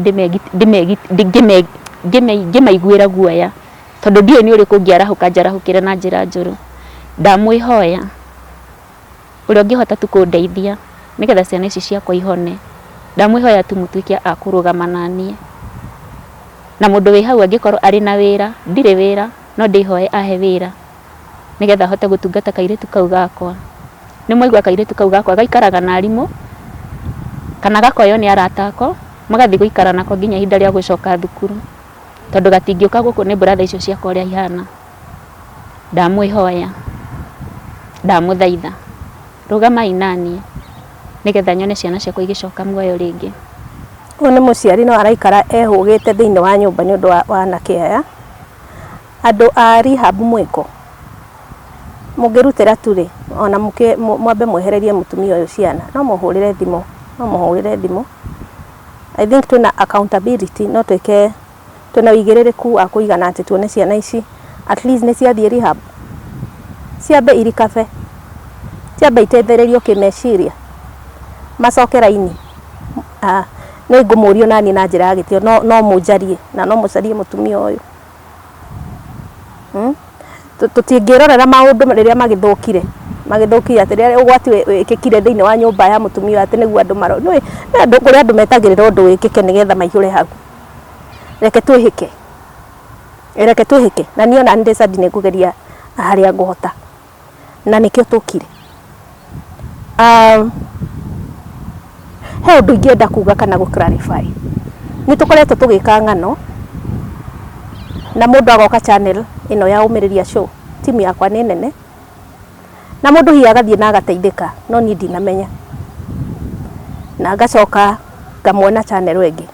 ngĩmaiguĩra guoya, tondũ ndiũĩ nĩ ũrĩkũ ũngĩarahũka njarahũkĩre na njĩra njũru. Ndamwĩhoya ũrĩa ũngĩhota tu kũndeithia nĩgetha ciana ici ciakwa ihone, ndamwĩhoya tu mũtuĩke a kũrũgama naniĩ. Na mũndũ wĩ hau angĩkorwo arĩ na wĩra, ndirĩ wĩra, no ndĩhoe ahe wĩra nĩgetha hote gũtungata kairĩtu kau gakwa. Nĩ mwaigua kairĩtu kau gakwa gaikaraga na arimũ kana gakoywo nĩ arata ako magathiĩ gũikara nako nginya ihinda rĩa gũcoka thukuru, tondũ gatingĩũka gũkũ nĩ brother icio ciakwa ũrĩa ihana. Ndamwĩhoya. Ndamũthaitha, rũgamai naniĩ nĩgetha nyone ciana ciakwa igĩcoka muoyo rĩngĩ. Ũyũ nĩ mũciari no araikara ehũgĩte thĩinĩ wa nyũmba nĩ ũndũ wa anake aya. Andũ a rehab mwĩkũ? Mũngĩrutĩra tu rĩ, ona mwambe mwehererie mũtumia ũyũ ciana, no mũhũrĩre thimũ, no mũhũrĩre thimũ. I think twĩna accountability, no twĩke twĩna ũigĩrĩrĩku wa kũigana atĩ tuone ciana ici at least nĩ ciathiĩ rehab, ciambe irikabe, ciambe iteithĩrĩrio kĩmeciria, macoke raini. Nĩ ngũmũria onaniĩ na njĩra ya gĩtĩo no mũnjarie na no mũcarie mũtumia ũyũ. Tũtingĩrorera maũndũ rĩrĩa magĩthũkire, magĩthũkire atĩ rĩrĩa ũgwati wĩkĩkire thĩinĩ wa nyũmba ya mũtumia ũyũ atĩ nĩguo andũ marore. Nĩũĩ kũrĩ andũ metagĩrĩra ũndũ wĩkĩke nĩgetha maihũre hau. Reke twĩhĩke, reke twĩhĩke, na niĩ ona ndĩ Sadi nĩ ngũgeria harĩa ngũhota, na nĩkĩo tũkire. He ũndũ ingĩenda kuga kana gũ clarify, nĩ tũkoretwo tũgĩka ng'ano, na mũndũ agoka channel ĩno ya Ũmĩrĩria Show, team yakwa nĩ nene, na mũndũ hihi agathiĩ na agateithĩka, no niĩ ndinamenya, na ngacoka ngamuona channel ĩngĩ.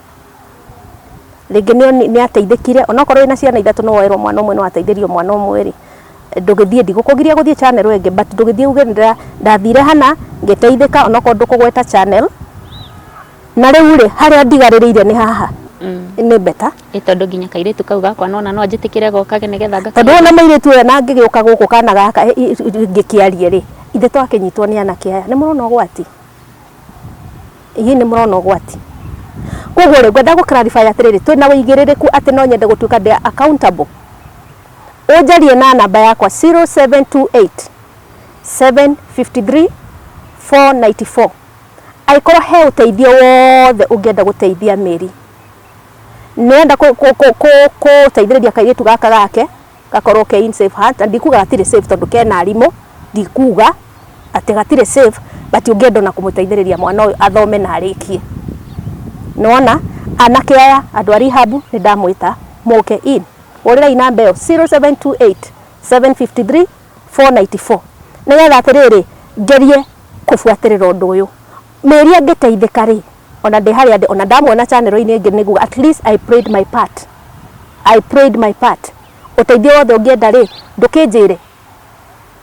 Rĩngĩ nĩ ateithĩkire, onokorwo wĩna ciana ithatũ nĩ woerwo mwana ũmwe nĩ wateithĩrio mwana ũmwe rĩ, ndũgĩthiĩ, ndigũkũgiria gũthiĩ channel ĩngĩ but ndũgĩthiĩ uge ndathire hana ngĩteithĩka onokorwo ndũkũgweta channel, na rĩu rĩ, harĩa ndigarĩrĩire nĩ haha, nĩ better. Ĩ tondũ nginya kairĩtu kau gakwa nona no njĩtĩkĩre gokage nĩgetha ngakĩhe. Tondũ ona mũirĩtu ũyũ ona angĩgĩũka gũkũ kana gaka ngĩkĩarie rĩ, ithe twakĩnyitwo nĩ anake aya, nĩ mũrona ũgwati? Inyuĩ nĩ mũrona ũgwati? Koguo rĩ, ngwenda gũ clarify atĩrĩrĩ, twĩna ũigĩrĩrĩku atĩ no nyende gũtuĩka ndĩ accountable. Ũnjarie na namba yakwa 0728 753 494 angĩkorwo he ũteithio wothe ũngĩenda gũteithia Mary, nĩenda gũteithĩrĩria kairĩtu gaka gake gakorwo ke in safe hands, na ndikuga gatirĩ safe tondũ kena arimũ, ndikuga atĩ gatirĩ safe, but ũngĩenda ona kũmũteithĩrĩria mwana ũyũ athome na arĩkie. Nĩwona anake aya andũ a rehab nĩ ndamwĩta mũke in, hũrĩrai namba ĩyo 0728 753 494 nĩgetha atĩrĩrĩ ngerie kũbuatĩrĩra ũndũ ũyũ. Mary angĩteithĩka rĩ, ona ndĩ harĩa ndĩ, ona ndamuona channel-inĩ ĩngĩ nĩguo at least I played my part. I played my part. Ũteithio wothe ũngĩenda rĩ, ndũkĩnjĩre.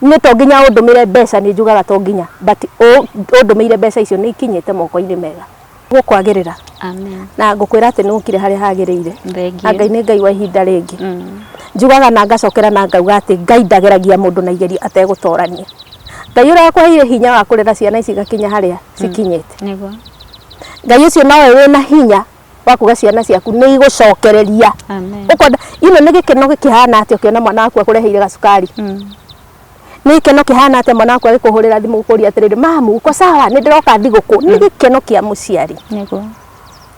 Nĩ to nginya ũndũmĩre mbeca nĩ njugaga to nginya, but ũndũmĩire mbeca icio nĩ ikinyĩte moko-inĩ mega. Gũkwagĩrĩra. Amen. Na ngũkwĩra atĩ nĩ ũkire harĩa hagĩrĩire. Thengiũ. Na Ngai nĩ Ngai wa ihinda rĩngĩ. Njugaga na ngacokera na ngauga atĩ Ngai ndageragia mũndũ na igerio ategũtorania. Ngai ũrĩa wakũheire hinya wa kũrera ciana ici igakinya harĩa cikinyĩte. Nĩguo. Ngai ũcio nowe wĩna hinya wa kuga ciana ciaku nĩ igũcokereria. Amen. Ũkwenda, ino nĩ gĩkeno gĩkĩhana atĩa ũkĩona mwana waku akũreheire gacukari. Nĩ gĩkeno kĩhana atĩa mwana waku agĩkũhũrĩra thimũ gũkũria atĩrĩrĩ, mamu uko sawa, nĩ ndĩroka thigũkũ. Nĩ gĩkeno kĩa mũciari. Nĩguo.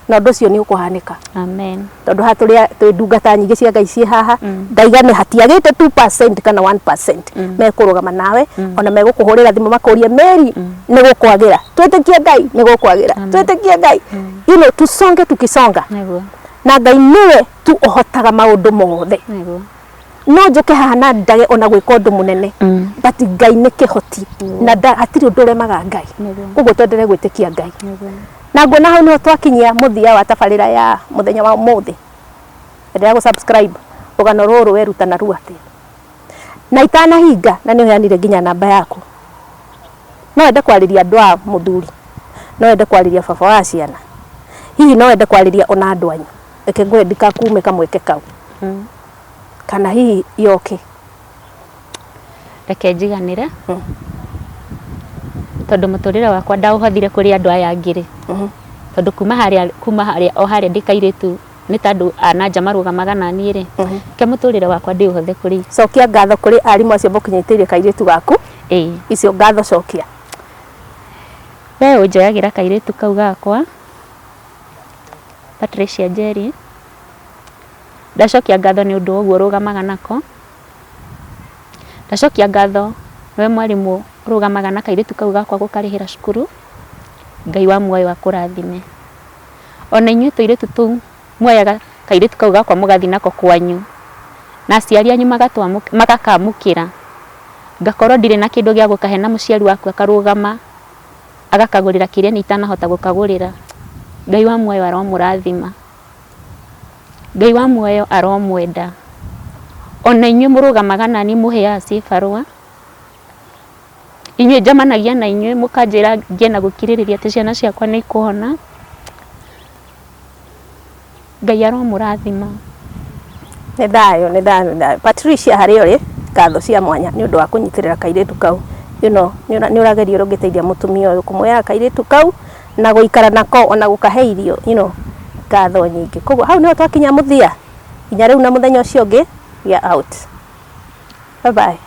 Na ũndũ ũcio nĩ ũkũhanĩka. Amen. Tondũ haha tũrĩ twĩ ndungata nyingĩ cia Ngai ciĩ haha, ndaiga nĩ hatiagĩte 2% kana 1% mekũrũgama nawe, ona megũkũhũrĩra thimũ makũrie Mary nĩ gũkwagĩra, twĩtĩkie Ngai nĩ gũkwagĩra, twĩtĩkie Ngai. You know, tusonge tukisonga. Nĩguo. Na Ngai nĩwe tu ũhotaga maũndũ mothe. Nĩguo. No njũke haha na ndage ona gwĩka ũndũ mũnene, but Ngai nĩ kĩhoti na hatirĩ ũndũ ũremaga Ngai. Nĩguo. Koguo twendelee gwĩtĩkia Ngai. Nĩguo. Na nguona hau niho twakinyia mũthia wa tabarĩra ya mũthenya wa ũmũthĩ. Endelea gũ subscribe rũgano rũrũ weruta narua atĩa. Na itanahinga na nĩ ũheanire nginya namba yaku, no wende kwarĩria andũ a mũthuri, no wende kwarĩria baba wa ciana, hihi no wende kwarĩria ona andũ anyu, reke ngwĩre ndikakume kamweke kau, kana hihi yoke. Reke njiganĩre tondũ mũtũrĩre wakwa ndaũhothire kũrĩ andũ aya angĩ rĩ, tondũ kuma harĩa kuma harĩa o harĩa ndĩ kairĩtu nĩ ta andũ a na nja marũgamaga na niĩ rĩ, reke mũtũrĩre wakwa ndĩũhothe kũrĩ Cokia ngatho kũrĩ arimũ acio mũkinyĩtĩirie kairĩtu gaku, ĩĩ. Icio ngatho cokia. We ũnjoyagĩra kairĩtu kau gakwa Patricia Njeri, ndacokia ngatho nĩ ũndũ wa ũguo ũrũgamaga nako. Ndacokia ngatho nĩwe mwarimũ ũrũgamaga na kairĩtu kau gakwa gũkarĩhĩra cukuru, Ngai wa muoyo akũrathime. Ona inyuĩ tũirĩtu tũu muoyaga kairĩtu kau gakwa mũgathiĩ nako kwanyu, na aciari anyu magakamũkĩra, Ngakorwo ndirĩ na kĩndũ gĩa gũkahe na mũciari waku akarũgama agakagũrĩra kĩrĩa niĩ itanahota gũkagũrĩra. Ngai wa muoyo aromũrathima. Ngai wa muoyo aromwenda. Ona inyuĩ mũrũgamaga naniĩ mũheaga cibarũa, inyuĩ njamanagia na inyuĩ mũkanjĩra ngĩe na gũkirĩrĩria atĩ ciana ciakwa nĩ ikũhona. Ngai aromũrathima. Nĩ thayũ, nĩ thayũ, nĩ thayũ. Patricia harĩa ũrĩ, ngatho cia mwanya nĩ ũndũ wa kũnyitĩrĩra kairĩtu kau. You know, nĩ ũrageria ũrĩa ũngĩteithia mũtumia ũyũ kũmuoya kairĩtu kau na gũikara nako ona gũkahe irio, you know, ngatho nyingĩ. Koguo hau nĩho twakinya mũthia. Nginya rĩu na mũthenya ũcio ũngĩ, we are out. Bye bye.